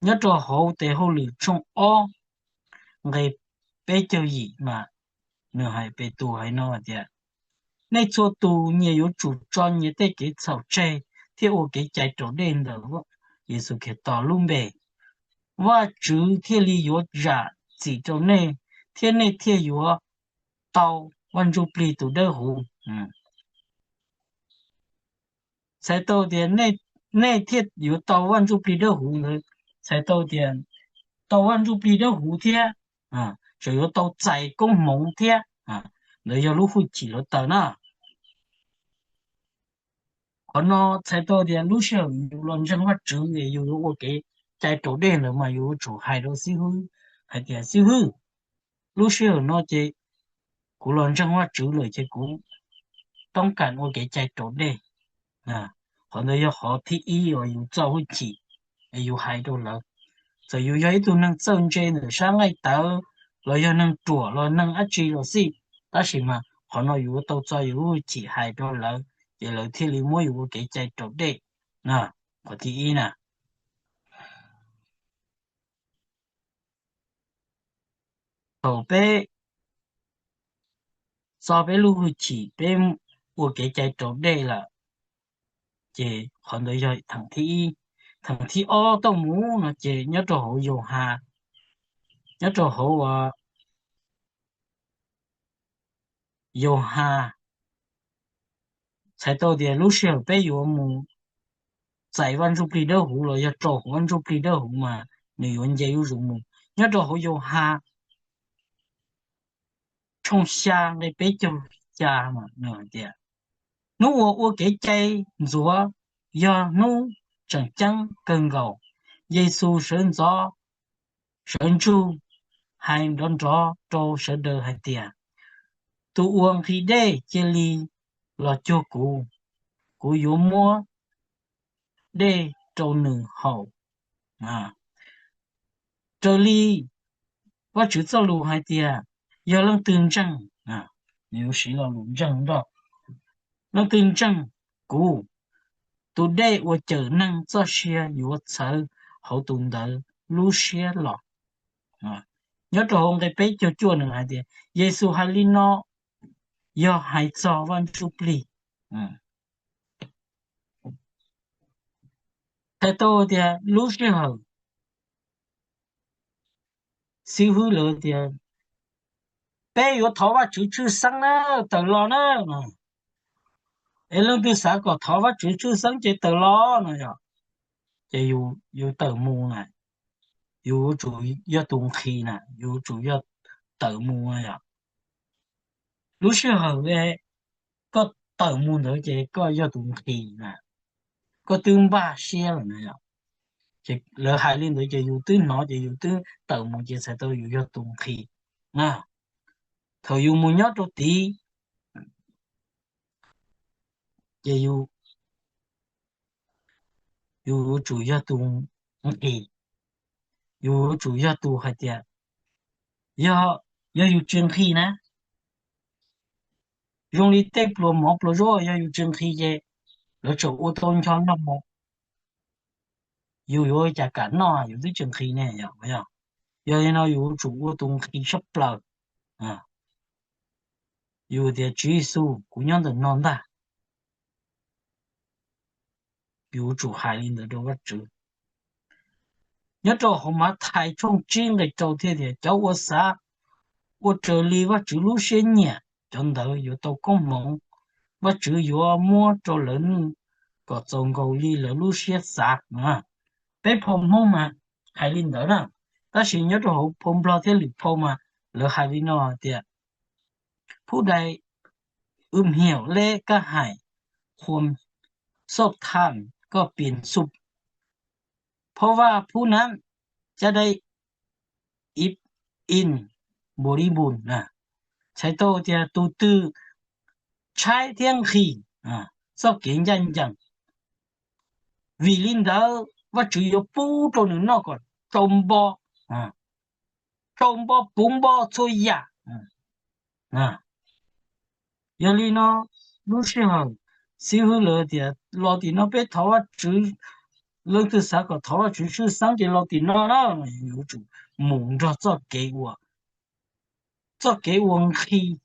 Nyob rau hauv tes hauj lwm tshooj ob nqe peb caug yim mas nws hais, Petus hais no tias, nej txhua tus nyias yuav tsum tso nyias tej kev txhaum tseg thiab ua kev cai raus dej ntawm Yexus Khetos lub npe, Vajtswv thiaj li yuav zam txim rau nej, thiab nej thiaj yuav tau Vaj Ntsujplig tus dawb huv. Txhais tau tias nej thiaj yuav tau Vaj Ntsujplig dawb huv ntawd, txhais tau tias tau Vaj Ntsujplig dawb huv thiab tseem yuav tau txais koob hmoov thiab. Ntawd yog lub hwj chim hluav taws na. Qhov no txhais tau tias lub sij hawm yus los ntseeg Vajtswv es yus yuav ua kev cai raus dej ntawd mas yus yuav tsum hais rau xib hwb hais tias, xib hwb, lub sij hawm no ces kuv los ntseeg Vajtswv lawm ces kuv toob kas ua kev cai raus dej. Qhov ntawd yog qhov thib ib uas yus txo hwj chim es yus hais rau lawv. Txawm yus yog ib tug neeg txawj ntse ntawm sab nqaij tawv los yog neeg ruam los neeg dab tsi los xij, tab sis mas qhov no yus yuav tau txo yus lub hwj chim hais rau lawv, ces lawv thiaj li muab yus ua kev cai raus dej. Qhov thib ib na. Thaum peb txo peb lub hwj chim peb ua kev cai raus dej lawm, ces qhov ntawd yog theem thib ib. Theem thib ob tau mus no ces nyob rau hauv Yauhas, nyob rau hauv Yauhas txhais tau tias lub sij hawm peb yuav mus txais Vaj Ntsujplig dawb huv los yog raus hauv Vaj Ntsujplig dawb huv mas nws yuav nce zuj zus mus. Nyob rau hauv Yauhas tshooj xya nqe peb caug xya mas nws hais tias, hnub uas ua kev cai ntxuav yog hnub tseem ceeb kawg nkaus. Yexus sawv ntxov sawv ntsug hais nrov nrov rau sawv daws hais tias, tus uas nqhis dej cia li los cuag kuv, kuv yuav muab dej rau nws haus. Raws li Vajtswv txoj lus hais tias, yog leej twg ntseeg, nws yuav siv lo lus ntseeg nrog, leej twg ntseeg kuv, tus dej uas cawm neeg txoj sia yuav txhawv hauv tus ntawd lub siab los. Nyob rau hauv nqe peb caug cuaj nws hais tias, Yexus hais li no yog hais txog Vaj Ntsujplig. Hais tau tias lub sij hawm xib hwb lawv tias, peb yuav thov Vajtswv tshwj xeeb na, tawm los na. Es leej twg xav kom thov Vajtswv tshwj xeeb ces tawm los no yom. Ces yus tawm mus na, yus yuav tsum yog tus nqhis na, yus yuav tsum yog tawm mus na yom. Lub sij hawm koj tawm mus ntawd ces koj yog tus nqhis na, koj twb npaj siab lawm na yom. Ces lawv hais li ntawd ces yus twb hnov ces yus twb tawm mus ces txhais tau yus yog tus nqhis na. Thaum yus mus nyob rau tid ces yus yuav tsum yog tus nqhis, yus yuav tsum yog tus hais tias, yog, yog yus tsis nqhis na, zoo li tej pluas mov pluas zaub yog yus tsis nqhis ces lawv tseem ua tau ncho noj mus, yus yuav ua cas kam noj, yus twb tsis nqhis ne yom. Yog li no yus yuav tsum ua tus nqhis tshaj plaws. Yus tias, Tswv Yexus, kuv nyob ntawm no ntag. Yus yuav tsum hais li ntawd rau Vajtswv. Nyob rau hauv Mathais tshooj tsib nqe rau thiaj tias, cov uas xav ua raws li Vajtswv lub siab nyiam, cov ntawd yuav tau koob hmoov, Vajtswv yuav muab rau lawv noj kom txaus nkaus li lawv lub siab xav. Peb phau Hmoob mas hais li ntawd na, tab sis nyob rau hauv phau Nplog thiab lwm phau mas lawv hais li no tias, phub dai wb mhiam leb kab hais khuam xauj tham koj pias xub, phau vaj phub nam cab dai ib in npua li npun na. Txhais tau tias tus twg tshaib thiab nqhis txoj kev ncaj ncees, vim li ntawd Vajtswv yuav pub rau nws noj kom tsau npo, tsau npo puv npo txhua yam. Yog li no, lub sij hawm xib hwb lawv tias los tim no peb thov Vajtswv, leej twg xav kom thov Vajtswv tshwj xeeb ces los tim no na, yuav tsum mus nrog txoj kev ua, txoj kev ua nqhis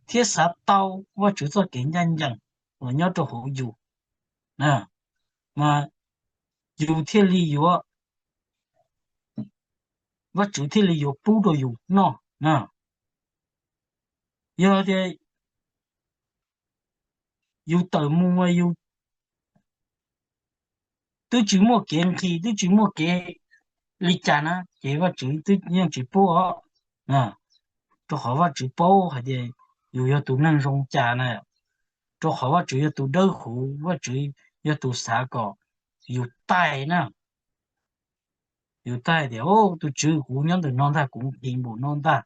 thiab xav tau Vajtswv txoj kev ncaj ncees uas nyob rau hauv yus, mas yus thiaj li yuav, Vajtswv thiaj li yuav pub rau yus noj na. Yog tias yus tawm mus yus twb tsis muaj kev nqhis, twb tsis muaj kev li cas na, ces Vajtswv twb yeej tsis pub os. Rau qhov Vajtswv paub hais tias yus yog tus neeg zoo cas na, rau qhov Vajtswv yog tus dawb huv, Vajtswv yog tus xav kom yus taij na. Yus taij tias, tus Tswv, kuv nyob ntawm no ntag, kuv nqhis npaum no ntag,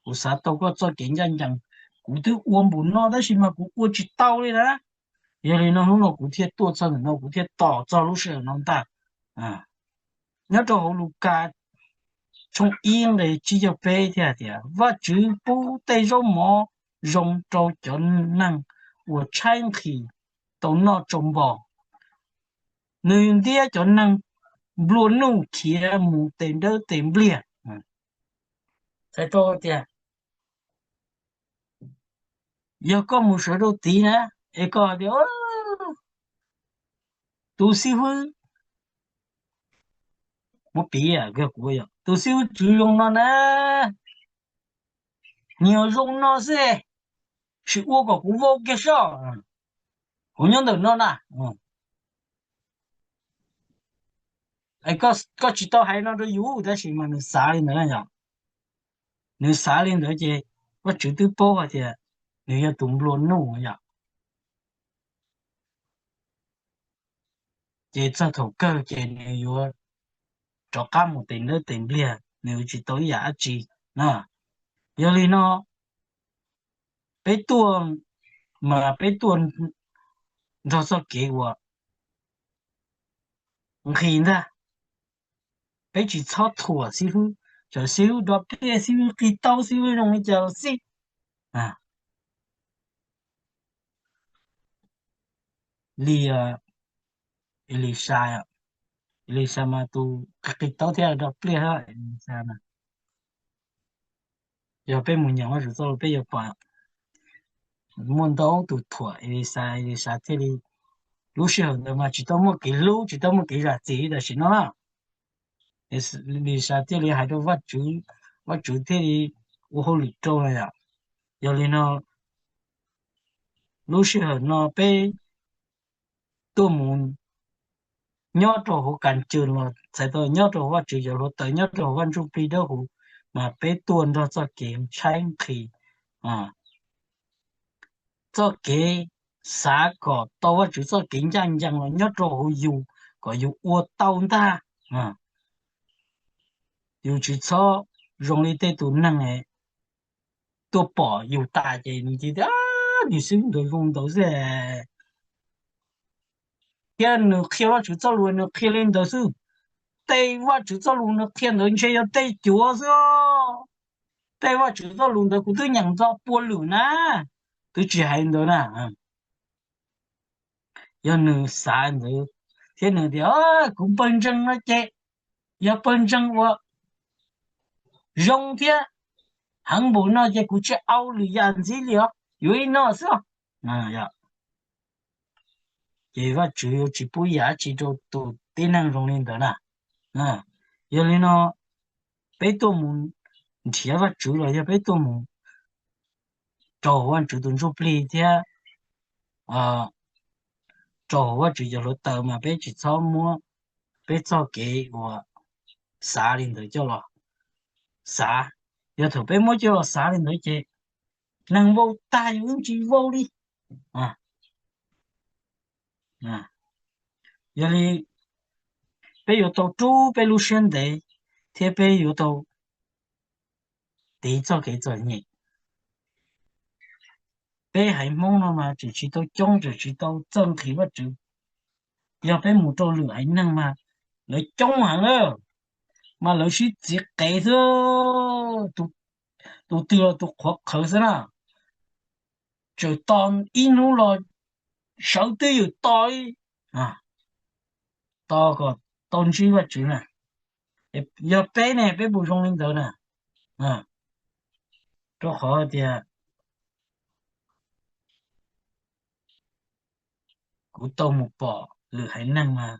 kuv xav tau koj txoj kev ncaj ncees, kuv twb ua npaum no tab sis mas kuv ua tsis tau li na. Yog li no hnub no kuv thiaj tuaj txog ntawm no, kuv thiaj tos txog lub sij hawm no ntag. Nyob rau hauv Lukas tshooj ib nqe tsib caug peb thiaj tias, Vajtswv pub tej zaub mov zoo rau cov neeg uas tshaib nqhis tau noj tsau npo. Nws ntiab cov neeg nplua nuj khiav mus tes dawb tes npliag. Txhais tau tias yog koj mus sawv rau tid na, es koj tias, tus xib hwb, muab piv, tus xib hwb Tswv Zoo no na, nyias zoo no xwb, sim ua kom kuv vau kiag soj, kuv nyob ntawm no na. Koj tsis tau hais no rau yus tab sis mas nws xav li ntawd na yom. Nws xav li ntawd ces Vajtswv twb paub hais tias nws yog tus nplua nuj yom. Ces txog thaum kawg ces nws yuav rov qab mus tes ntaub tes npliag, nws yuav tsis tau ib yam dab tsi na. Yog li no, peb tuaj mas peb tuaj nrog txoj kev uas nqhis ntag. Peb tsis txhob thuam xib hwb, txawm xib hwb dog pliaj, xib hwb qis taub, xib hwb zoo li cas los xij. Li Elisas, Elisas mas tus qis taub thiab dog pliaj, Elisas mas yog peb mus nyeem Vajtswv txoj lus peb yuav pom muaj ntau tus thuam Elisas, Elisas thiaj li, lub sij hawm ntawd mas tsis tau muaj kev hlub, tsis tau muaj kev zam txim li tam sim no na. Elisas thiaj li hais rau Vajtswv, Vajtswv thiaj li ua hauj lwm rau na yom. Yog li no, lub sij hawm no peb tuaj mus nyob rau hauv kas cws los txhais tau nyob rau hauv Vajtswv cov hluav taws, nyob rau hauv Vaj Ntsuj Plig Dawb Huv, mas peb tuaj nrog txoj kev tshaib nqhis, txoj kev xav kom tau Vajtswv txoj kev ncaj ncees los nyob rau hauv yus kom yus ua tau ntag. Yus tsis txhob zoo li tej tus neeg tuaj pom yus tas ces nws cia li tias nws xib hwb ntawd zoo ntawd xwb, thiab nws qhia Vajtswv txoj lus nws qhia li ntawd xwb. Tej Vajtswv txoj lus nws qhia ntawd ntshe yog tej cuav xwb. Tej Vajtswv txoj lus ntawd kuv twb nyeem txog pua lwm na, twb tsis hais ntawd na. Yog nws xav ntawd thiab nws tias kuv pawg ntseeg no ces yog pawg ntseeg uas zoo thiab heev npaum no ces kuv tsis au lwm yam ntxiv li os, yuav li no xwb. Ces Vajtswv yuav tsis pub yam dab tsi rau tus tib neeg zoo li ntawd na. Yog li no, peb tuaj mus nrhiav Vajtswv los yog peb tuaj mus rau hauv Vajtswv tus ntsuj plig thiab rau hauv Vajtswv cov hluav taws mas peb tsis txhob muab peb txoj kev uas xav li ntawd coj los xav. Yog thaum peb muab coj los xav li ntawd ces neeg vau tag yus yeej tsis vau li. Yog li peb yuav tau rub peb lub siab ntev thiab peb yuav tau tiv txoj kev txom nyem. Peb haiv Hmoob no mas tseem tsis tau coob, tseem tsis tau txawj nqhis Vajtswv. Yog peb mus rau lwm haiv neeg mas lawv coob heev na, mas lawv sib txiv qev xwb, tus twg los tus qhuav qhawv xwb na. Tseem tos ib hnub los sawv twb ywm tos li, tos kom tau ntsib Vajtswv na. Yog peb ne, peb puas zoo li ntawd na? Rau qhov tias kuv tau mus pom lwm haiv neeg mas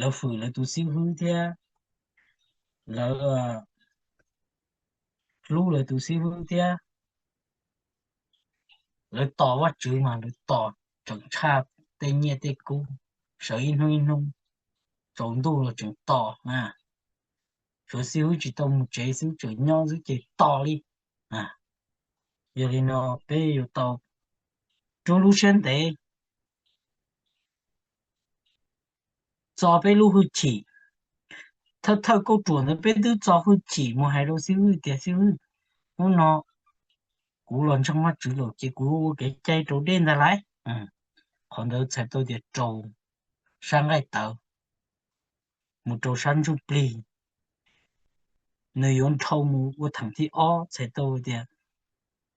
lawv fwm lawv tus xib hwb thiab lawv hlub lawv tus xib hwb thiab lawv tos Vajtswv mas lawv tos tseem tshaj tej nyiaj tej kub, sawv ib hnub ib hnub, tsaus ntuj los tseem tos na. Tshuav xib hwb tsis tau mus tsev xwb, tseem nyob xwb ces tos li. Yog li no peb yuav tau rub lub siab ntev txo peb lub hwj chim. Thawj thawj kauj ruam ntawd peb twb txo hwj chim mus hais rau xib hwb tias xib hwb, hnub no kuv los ntseeg Vajtswv lawm ces kuv ua kev cai raus dej ntag lauj. Qhov ntawd txhais tau tias raus sab nqaij tawv mus rau sab ntsuj plig. Nws yuav dhau mus ua theem thib ob txhais tau tias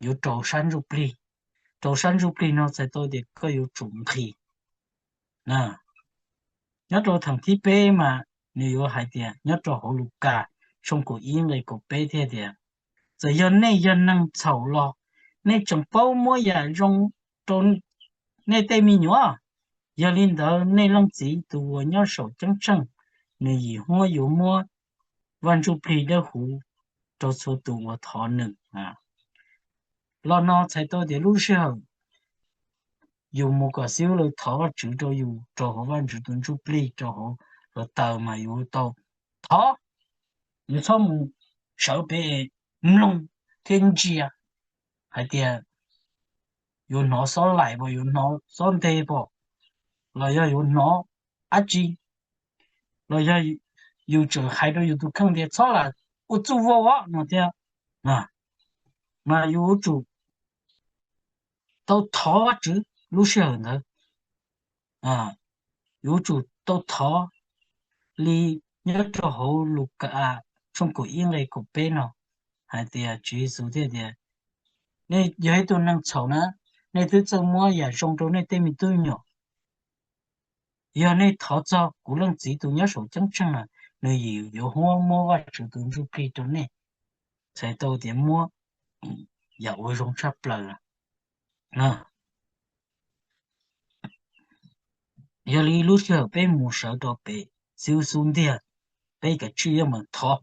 yuav rau sab ntsuj plig. Rau sab ntsuj plig no txhais tau tias koj yuav tsum nqhis. Nyob rau theem thib peb mas nws yuav hais tias nyob rau hauv Lukas tshooj kaum ib nqe kaum peb thiaj tias, txawm yog nej yog neeg txhaum los nej tseem paub muab yam zoo rau nej tej me nyuam. Yog li ntawd nej Leej Txiv tus uas nyob saum ceeb tsheej, nws yim huab yuav muab Vaj Ntsuj Plig Dawb Huv rau txhua tus uas thov nws. Los no txhais tau tias lub sij hawm yus mus kom xib hwb lawv thov Vajtswv rau yus rau hauv Vaj Ntsuj tus ntsuj plig rau hauv hluav taws mas yus tau thov, yus txhob mus sawv pem mloog thiab ntsia hais tias yuav hnov xob laim pom, yuav hnov xob nteg pom, los yog yuav hnov dab tsi, los yog yus tseem hais rau yus tus kheej tias txhob lam ua txuj vau os no thiab, mas yus yuav tsum tau thov Vajtswv lub sij hawm ntawd. Yuav tsum tau thov li nyob rau hauv Lukas tshooj kaum ib nqe kaum peb no hais tias, Tswv Yexus thiaj tias, nej yog ib tug neeg txhaum na, nej twb txawj muab yam zoo rau nej tej me tub me nyuam. Yog nej thov txog kuv Leej Txiv tus nyob saum ceeb tsheej na, nws yeej yuav muab Vajtswv tus Ntsuj Plig rau nej. Txhais tau tias muab yam uas zoo tshaj plaws lawm. Yog li lub sij hawm peb mus sawv rau pem xib hwb xub ntiag, peb kav tsij yeej meem thov,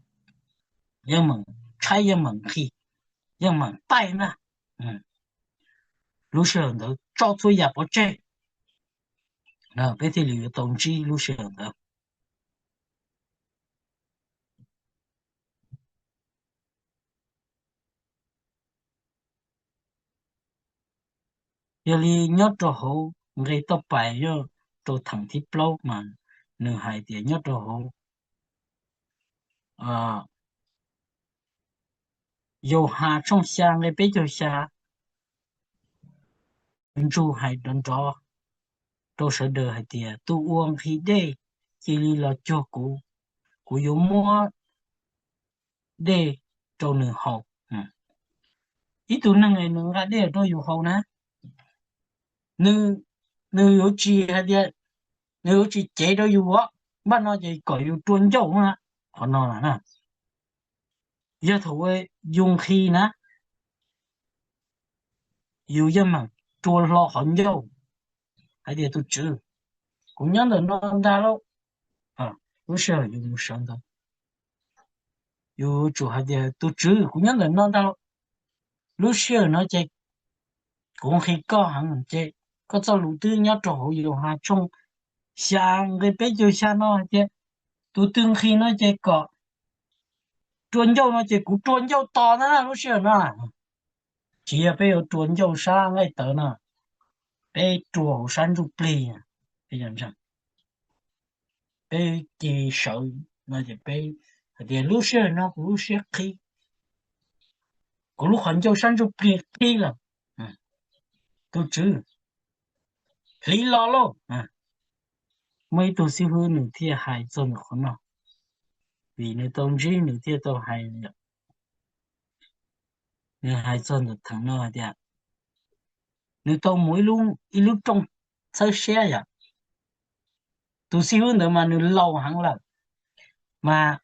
yeej meem tshaib, yeej meem nqhis, yeej meem taij na. Lub sij hawm ntawd tso txhua yam pov tseg, peb thiaj li yuav tau ntsib lub sij hawm ntawd. Yog li nyob rau hauv nqe toj pais yog rau theem thib plaub mas nws hais tias nyob rau hauv Yauhas tshooj xya nqe peb caug xya, ntsug hais nrov nrov rau sawv daws hais tias, tus uas nqhis dej cia li los cuag kuv, kuv yuav muab dej rau nws haus. Ib tug neeg nws nqa dej rau yus haus na, nws yuav tsis hais tias, nws yuav tsis cev rau yus os, npaj no ces kom yus rua ncauj na, qhov no na. Yog thaum yus nqhis na, yus yeej meem rua hlo qhov ncauj hais tias, tus tswv, kuv nyob ntawm no ntag lauj. Lub sij hawm yus mus sawv ntawd, yus yuav tsum hais tias, tus tswv, kuv nyob ntawm no ntag lauj. Lub sij hawm no ces kuv nqhis koj heev ces koj txoj lus twb nyob rau hauv Yauhas tshooj xya nqe peb caug xya no hais tias, tus twg nqhis no ces kom rua ncauj no ces kuv rua ncauj tos ntag na lub sij hawm no. Tsis yog peb yuav rua ncauj sab nqaij tawv no, peb rua hauv sab ntsuj plig. Peb cia sawv no ces peb hais tias, lub sij hawm no kuv lub siab qhib, kuv lub qhov ncauj sab ntsuj plig qhib lawm, tus tswv, hliv los lauj. Muaj ib tug xib hwb nws thiaj hais txog ntawm qhov no, vim nws tau ntsib nws thiaj tau hais. Nws hais txog ntawm theem no hais tias, nws tau mus ib lub rooj txhawb siab yom, tus xib hwb ntawd mas nws laus heev lawm, mas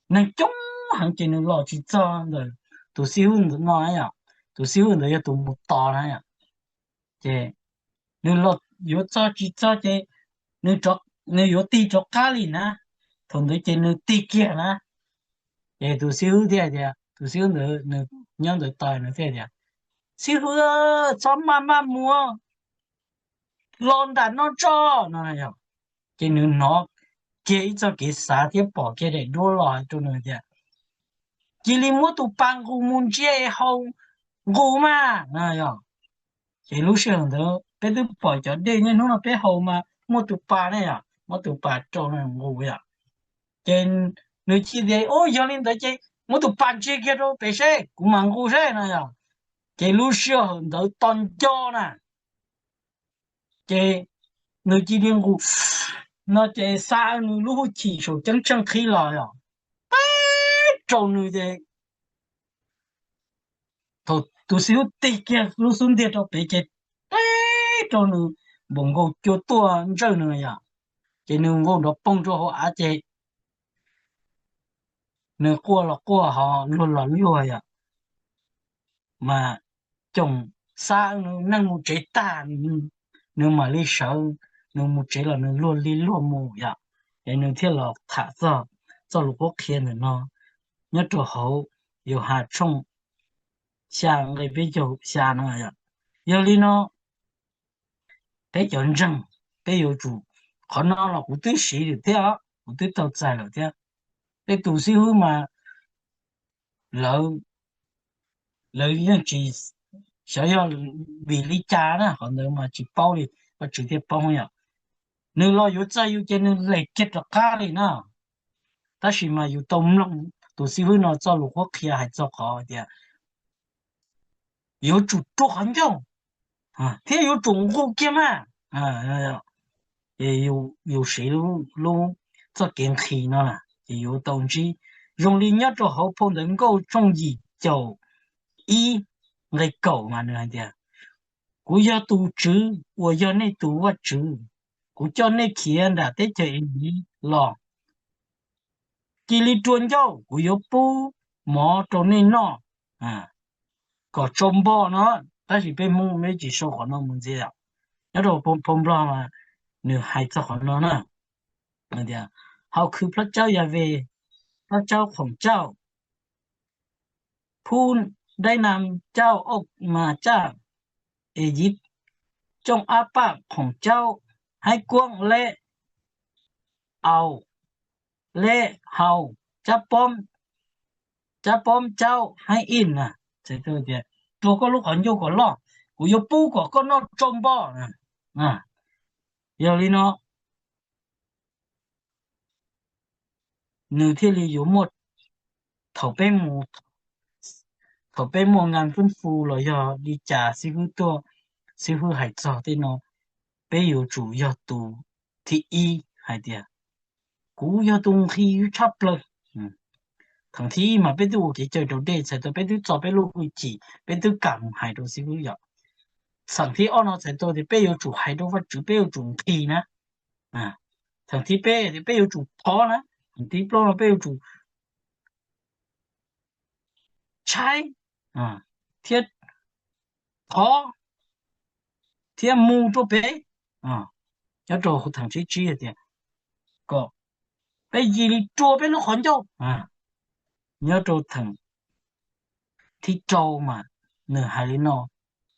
neeg coob heev ces nws los tsis txog ntawm tus xib hwb ntawd no yom. Tus xib hwb ntawd yog tus mus tos na yom, ces nws los yuav txog tsis txog ces nws yuav tig rov qab li na. Thaum ntawd ces nws tig kiag na, ces tus xib hwb thiaj tias, tus xib hwb ntawd nws nyob ntawd tos nws thiaj tias, xib hwb, txhob maj maj mus, los nram no tso no. Ces nws hnov kiag ib txoj kev xav thiab pom kiag daim duab los hais rau nws tias, cia li muab tus pas nqus mus ntsia es haus nqus mas no yom. Ces lub sij hawm ntawd peb twb pom cov dej niaj hnub no peb haus mas muaj tus pas ne yom, muab tus pas rau nqus yom. Ces nws cia li, u, yog li ntawd ces muab tus pas ntsia kiag rau pem seb kuv mam nqus seb no yom. Ces lub sij hawm ntawd tos nco na, ces nws cia li nqus no ces xa nws lub hwj chim saum ceeb tsheej qhib los yom, teb rau nws ces thaum tus xib hwb tig kiag lub xub ntiag rau pem ces teb rau nws npaum nkaus cua tuaj ntsawj nws yom. Ces nws nkaus nrov poog rau hauv av ces nws quaj los quaj ho luag los luag yom. Mas coom xa nws neej mus tsev tag, nws mam li sawv, nws mus tsev los nws luag li luag mus yom. Es nws thiaj los tham txog txoj lus qhuab qhia ntawm no nyob rau hauv Yauhas tshooj xya nqe peb caug xya no yom. Yog li no peb cov ntseeg, peb yuav tsum, qhov no los kuv twb siv lawm thiab, kuv twb tau txais lawm thiab. Tej tus xib hwb mas lawv, lawv yeej tsis xyov yog vim li cas na, qhov ntawd mas tsis paub li, Vajtswv thiaj paub yom. Nws los yuav txais yus ces nws lem kiag rov qab li na. Tab sis mas yus tau mloog tus xib hwb no txoj lus qhuab qhia hais txog qhov tias yuav tsum rua qhov ncauj thiab yuav tsum nqus kiag mas. Ces yus siv lub txoj kev nqhis no na ces yuav tau ntsib. Zoo li nyob rau hauv phau Ntawv Nkauj tshooj yim caum ib nqe kaum mas nws hais tias, kuv yog tus Tswv uas yog nej tus Vajtswv, kuv coj nej khiav nram teb chaws Iziv los. Cia li rua ncauj, kuv yuav pub mov rau nej noj kom tsau npo no. Tab sis peb Hmoob peb tsis sau qhov no mus ntxiv os. Nyob rau phau Nplog mas nws hais txog qhov no na, tias hau khwv plab caub ya ve, plab caub khoom cauj, phub daib nam cauj oj mas caj, Iziv cooj ab paj khoom cauj, haib kuab leb au, leb hau, cab pob cauj haib ij na. Txhais tau tias rua koj lub qhov ncauj kom loj, kuv yuav pub kom koj noj tsau npo. Yog li no nws thiaj li yuav muaj, thaum peb mus, thaum peb muaj ngan fwb fu los yog li cas xib hwb tuaj, xib hwb hais txog tej no, peb yuav tsum yog tus thib ib hais tias kuv yog tus nqhis tshaj plaws. Thaum thib ib mas peb twb ua kev cai raus dej txhais tau peb twb txo peb lub hwj chim peb twb kam mus hais rau xib hwb yom. Thaum thib ob no txhais tau tias peb yuav tsum hais rau Vajtswv, peb yuav tsum nqhis na. Thaum thib peb tias peb yuav tsum thov na. Thaum thib plaub no peb yuav tsum tshaib thiab thov thiab mus rau pem. Nyob rau thaum thib tsib hais tias kom peb cia li rua peb lub qhov ncauj. Nyob rau thaum thib rau mas nws hais li no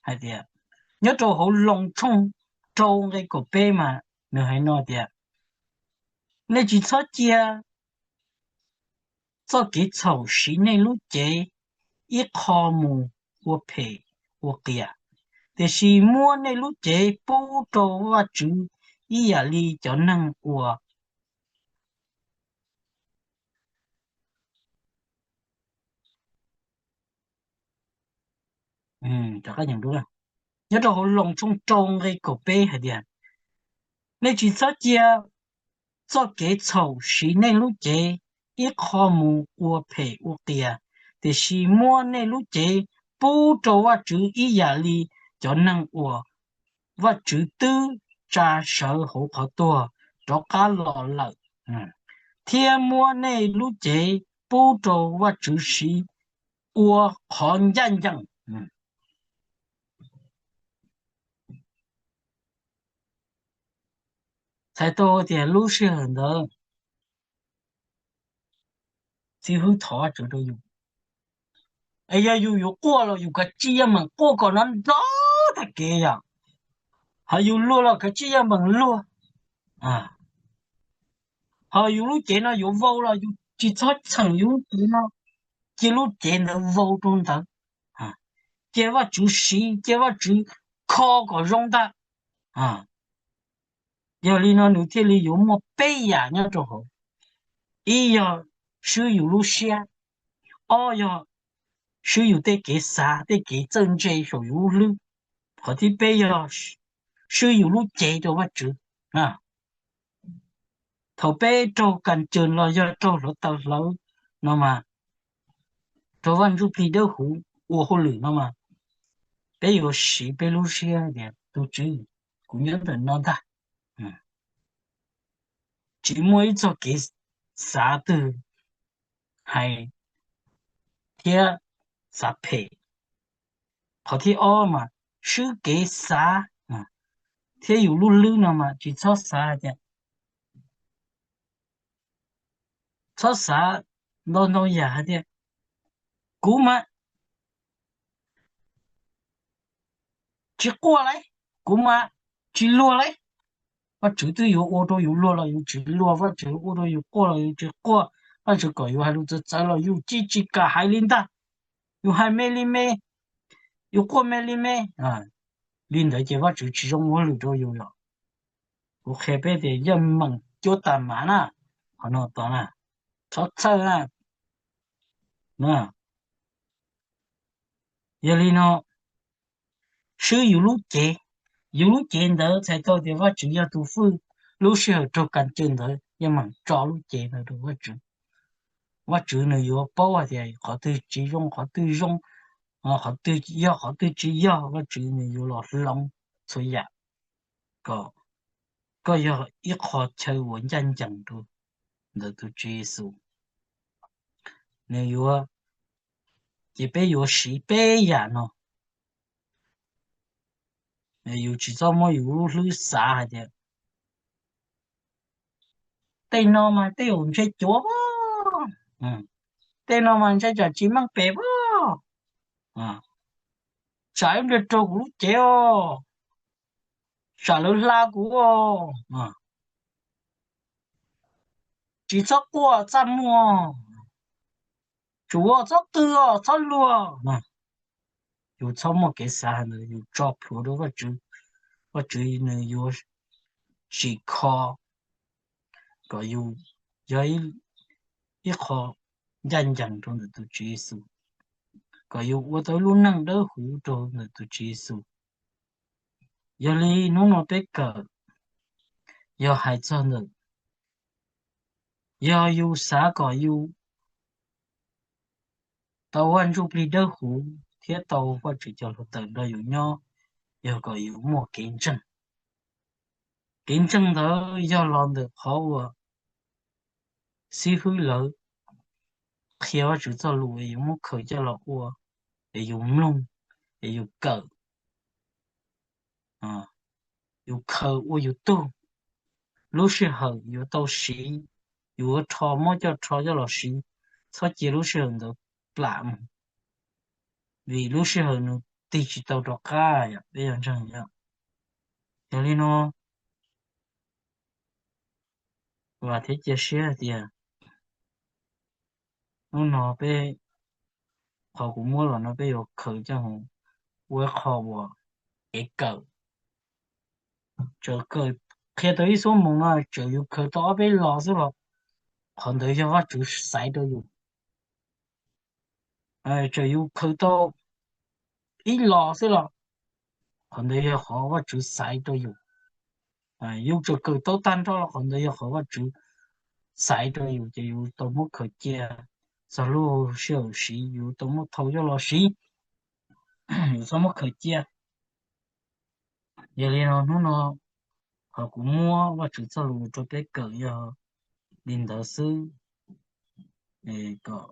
hais tias, nyob rau hauv Loos tshooj rau nqe kaum peb mas nws hais no tias, nej tsis txhob cia txoj kev txhaum siv nej lub cev ib qho mus ua phem ua qias, tiam sis muab nej lub cev pub rau Vajtswv ib yam li cov neeg uas nyob rau hauv Loos tshooj rau nqe kaum peb hais tias, nej tsis txhob cia txoj kev txhaum siv nej lub cev ib qho mus ua phem ua qias, tiam sis muab nej lub cev pub rau Vajtswv ib yam li cov neeg uas Vajtswv twb tsa sawv hauv qhov tuag rov qab los lawm, thiab muab nej lub cev pub rau Vajtswv siv ua qhov ncaj ncees. Txhais tau tias lub sij hawm ntawd xib hwb thov Vajtswv rau yus, es yog yus yuav quaj los yus kav tsij yeej meem quaj kom nrov nrov tag kev yom, ho yus luag los kav tsij yeej meem luag, ho yus lub cev no yuav vau los yus tsis txhob txheem yus lub cev no, cia lub cev ntawd vau rau ntawd, cia Vajtswv siv, cia Vajtswv kho kom zoo ntag. Yog li no nws thiaj li yuav muaj peb yam nyob rau hauv. Ib yog swb yus lub siab, ob yog swb yus tej kev xav tej kev txawj ntse saum yus lub hlwb, qhov thib peb yog swb yus lub cev rau Vajtswv. Thaum peb raug kas cws los yog raug hluav taws hlawv no mas, raug Vaj Ntsuj Plig Dawb Huv ua hauj lwm no mas, peb yuav siv peb lub siab tias tus Tswv, kuv nyob ntawm no ntag. Tsis muaj ib txoj kev xav twg hais thiab xav phem. Qhov thib ob mas swb kev xav thiab yus lub hlwb no mas tsis txhob xav tias, txhob xav ntau ntau yam hais tias kuv mas tsis quaj lauj, kuv mas tsis luag lauj. Vajtswv twb yuav ua rau yus luag los yus tsis luag, Vajtswv ua rau yus quaj los yus tsis quaj, Vajtswv kom yus hais lus txawv txawv los yus cia tsis kam hais li ntag. Yus hais me li me, yus quaj me li me, li ntawd ces Vajtswv tsis zoo ua hauj lwm rau yus yom. Kuv qhia peb tias yog meem cuab tag mam na, qhov no tod na, txhob txhawj na. Yog li no, swb yus lub cev, yus lub cev ntawd txhais tau tias Vajtswv yog tus fwj, lub sij hawm raug kas cawm ntawd yeej meem tso lub cev ntawd rau Vajtswv. Vajtswv nws yuav paub hais tias qhov twg tsis zoo, qhov twg zoo, qhov twg yog, qhov twg tsis yog, Vajtswv nws yuav los hloov txhua yam kom koj yog ib qho chaw uas ncaj ncees rau ntawm tus Tswv Yexus. Nws yuav, ces peb yuav siv peb yam no. Yus tsis txhob muab yus lub hlwb xav hais tias tej no mas tej zaum ntshe cuav, tej no mas ntshe tsam tsis meej pem, tsam ib pliag raug kuv lub cev os, tsam lawv hla kuv os. Tsis txhob quaj txaj muag, tsuav txhob qw os, txhob luag. Yus txhob muaj kev xav ntawd, yus tso plhuav rau Vajtswv, Vajtswv nws yuav tsim kho kom yus yog ib qho ncaj ncees rau ntawm tus Tswv Yexus, kom yus ua tau ib lub neej dawb huv rau ntawm tus Tswv Yexus. Yog li hnub no peb kawm yog hais txog ntawm, yog yus xav kom yus tau Vaj Ntsujplig dawb huv thiab tau Vajtswv cov hluav taws nrog yus nyob, yog kom yus muaj kev ntseeg. Kev ntseeg ntawd yog los ntawm qhov uas xib hwb lawv qhia Vajtswv txoj lus es yus muab khaws coj los ua, es yus mloog, es yus kawm, yus khaws ua yus tug. Lub sij hawm yuav tau siv, yus yuav rho muab coj rho coj los siv, txhob cia lub sij hawm ntawd plam mus, vim lub sij hawm nws tig tsis tau rov qab yom, peb yuav ntseeg yom. Yog li no, vam thiab cia siab hais tias hnub no peb, qhov kuv muab los no peb yuav khaws coj mus ua ib qho uas kev kawm. Txawm kawm qhia tau ib xuab moos no, txawm yus khaws tau ob peb lo xwb los qhov ntawd yog Vajtswv xaiv rau yus. Txawm yus khaws tau ib lo xwb los qhov ntawd yog qhov Vajtswv xaiv rau yus. Yus txawm kawm tau tag nrho los qhov ntawd yog qhov Vajtswv xaiv rau yus, ces yus tau muab khaws cia. Txog lub sij hawm siv yus tau muab thau coj los siv, yus txhob muab khaws cia. Yog li no hnub no qhov kuv muab Vajtswv txoj lus rau peb kawm yog li ntawd xwb, kom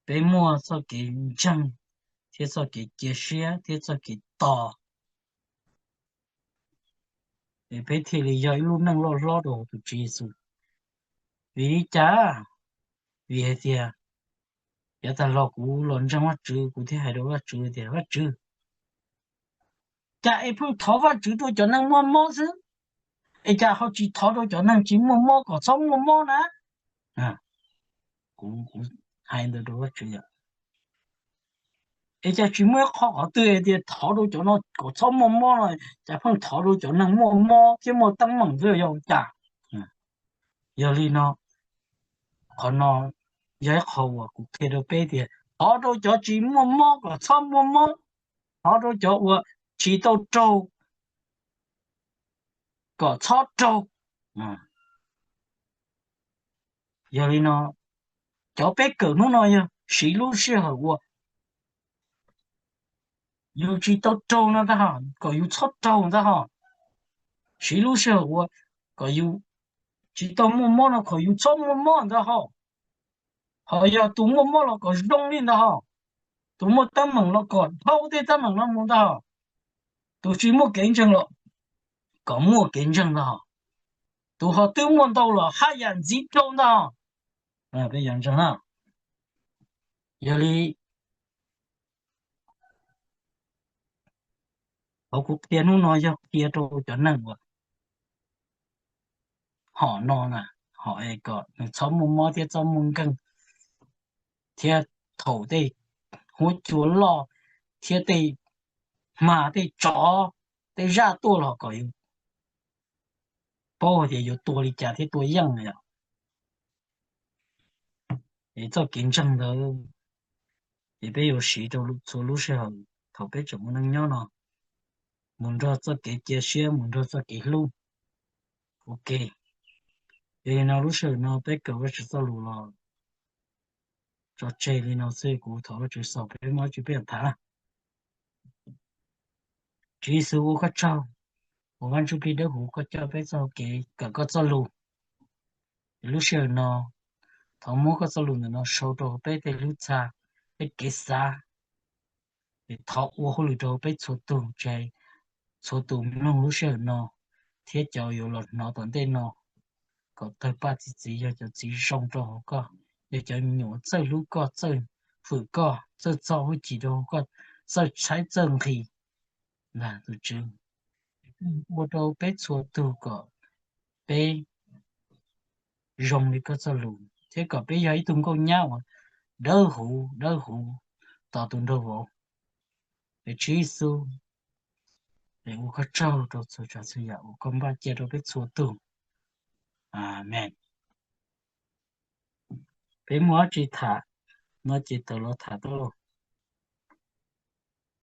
peb muaj txoj kev ntseeg thiab txoj kev cia siab thiab txoj kev tos, es peb thiaj li yog ib lub neej loj hlob rau tus Tswv Yexus. Vim li cas? Vim hais tias yav tag los kuv los ntseeg Vajtswv, kuv thiaj hais rau Vajtswv tias, Vajtswv, cas es pheej thov Vajtswv rau cov neeg muaj mob xwb, es cas ho tsis thov rau cov neeg tsis muaj mob kom txhob muaj mob na? Kuv hais ntawd rau Vajtswv yom. Es cas tsis muaj ib qho qhov twg hais tias thov rau cov no kom txhob muaj mob no, cas pheej thov rau cov neeg muaj mob thiab muaj teeb meem xwb yog cas? Yog li no, qhov no yog ib qho uas kuv qhia rau peb tias thov rau cov tsis muaj mob kom txhob muaj mob, thov rau cov uas tsis tau raug kom txhob raug. Yog li no, cov peb kawm hnub no yog siv lub sij hawm uas yus tsis tau raug no ntag hos, kom yus txhob raug ntag hos. Siv lub sij hawm uas kom yus tsis tau muaj mob no kom yus txhob muaj mob ntag hos. Ho yog tus muaj mob los kom zoo li ntag hos, tus muaj teeb meem los kom dhau tej teeb meem no mus ntag hos, tus tsis muaj kev ntseeg los kom muaj kev ntseeg ntag hos, tus ho twb muaj ntau los haj yam ntxiv dhau ntag hos. Peb yuav ntseeg na. Yog li qhov kuv qhia hnub no yog qhia rau cov neeg uas hom no na, hom es kom nws txhob muaj mob thiab txhob muaj nkeeg, thiab thaum tej huab cua loj thiab tej hma tej tsov tej zaj tuaj los kom yus paub hais tias yuav tua li cas thiab tua yeej yom. Es txoj kev ntseeg ntawd ces peb yuav siv rau txhua lub sij hawm thaum peb tseem ua neej nyob no, mus nrog txoj kev cia siab, mus nrog txoj kev hlub. Ok, yog li no lub sij hawm no peb kawm Vajtswv txoj lus los tso tseg li no xwb, kuv thov Vajtswv xaus peb muaj dab tsi peb tham. Tswv Yexus, ua koj tsaug uas Vaj Ntsuj Plig Dawb Huv koj coj peb txoj hau kev kawm koj txoj lus. Es lub sij hawm no thov muab koj txoj lus ntawm no sau rau peb tej lub txha, peb kev xav. Es thov ua hauj lwm rau peb txhua tus, txhua tus mloog lub sij hawm no thiab cov yuav los hnov tom ntej no, kom tawg paj txi txiv, yog cov txiv zoo rau hauv koj, yog cov me nyuam txawj hlub koj, txawj hwm koj, txawj txo hwj chim rau hauv koj, txawj tshaib txawj nqhis ntag tus Tswv. Ua rau peb txhua tus kom peb zoo li koj txoj lus thiab kom peb yog ib tug nkauj nyab uas dawb huv dawb huv tos tus nraug vauv. Es Tswv Yexus, es ua koj tsaug rau txhua tsav txhua yam uas koj npaj cia rau peb txhua tus. Amees. Peb muaj dab tsi tham no ces tawm los tham tuaj lauj.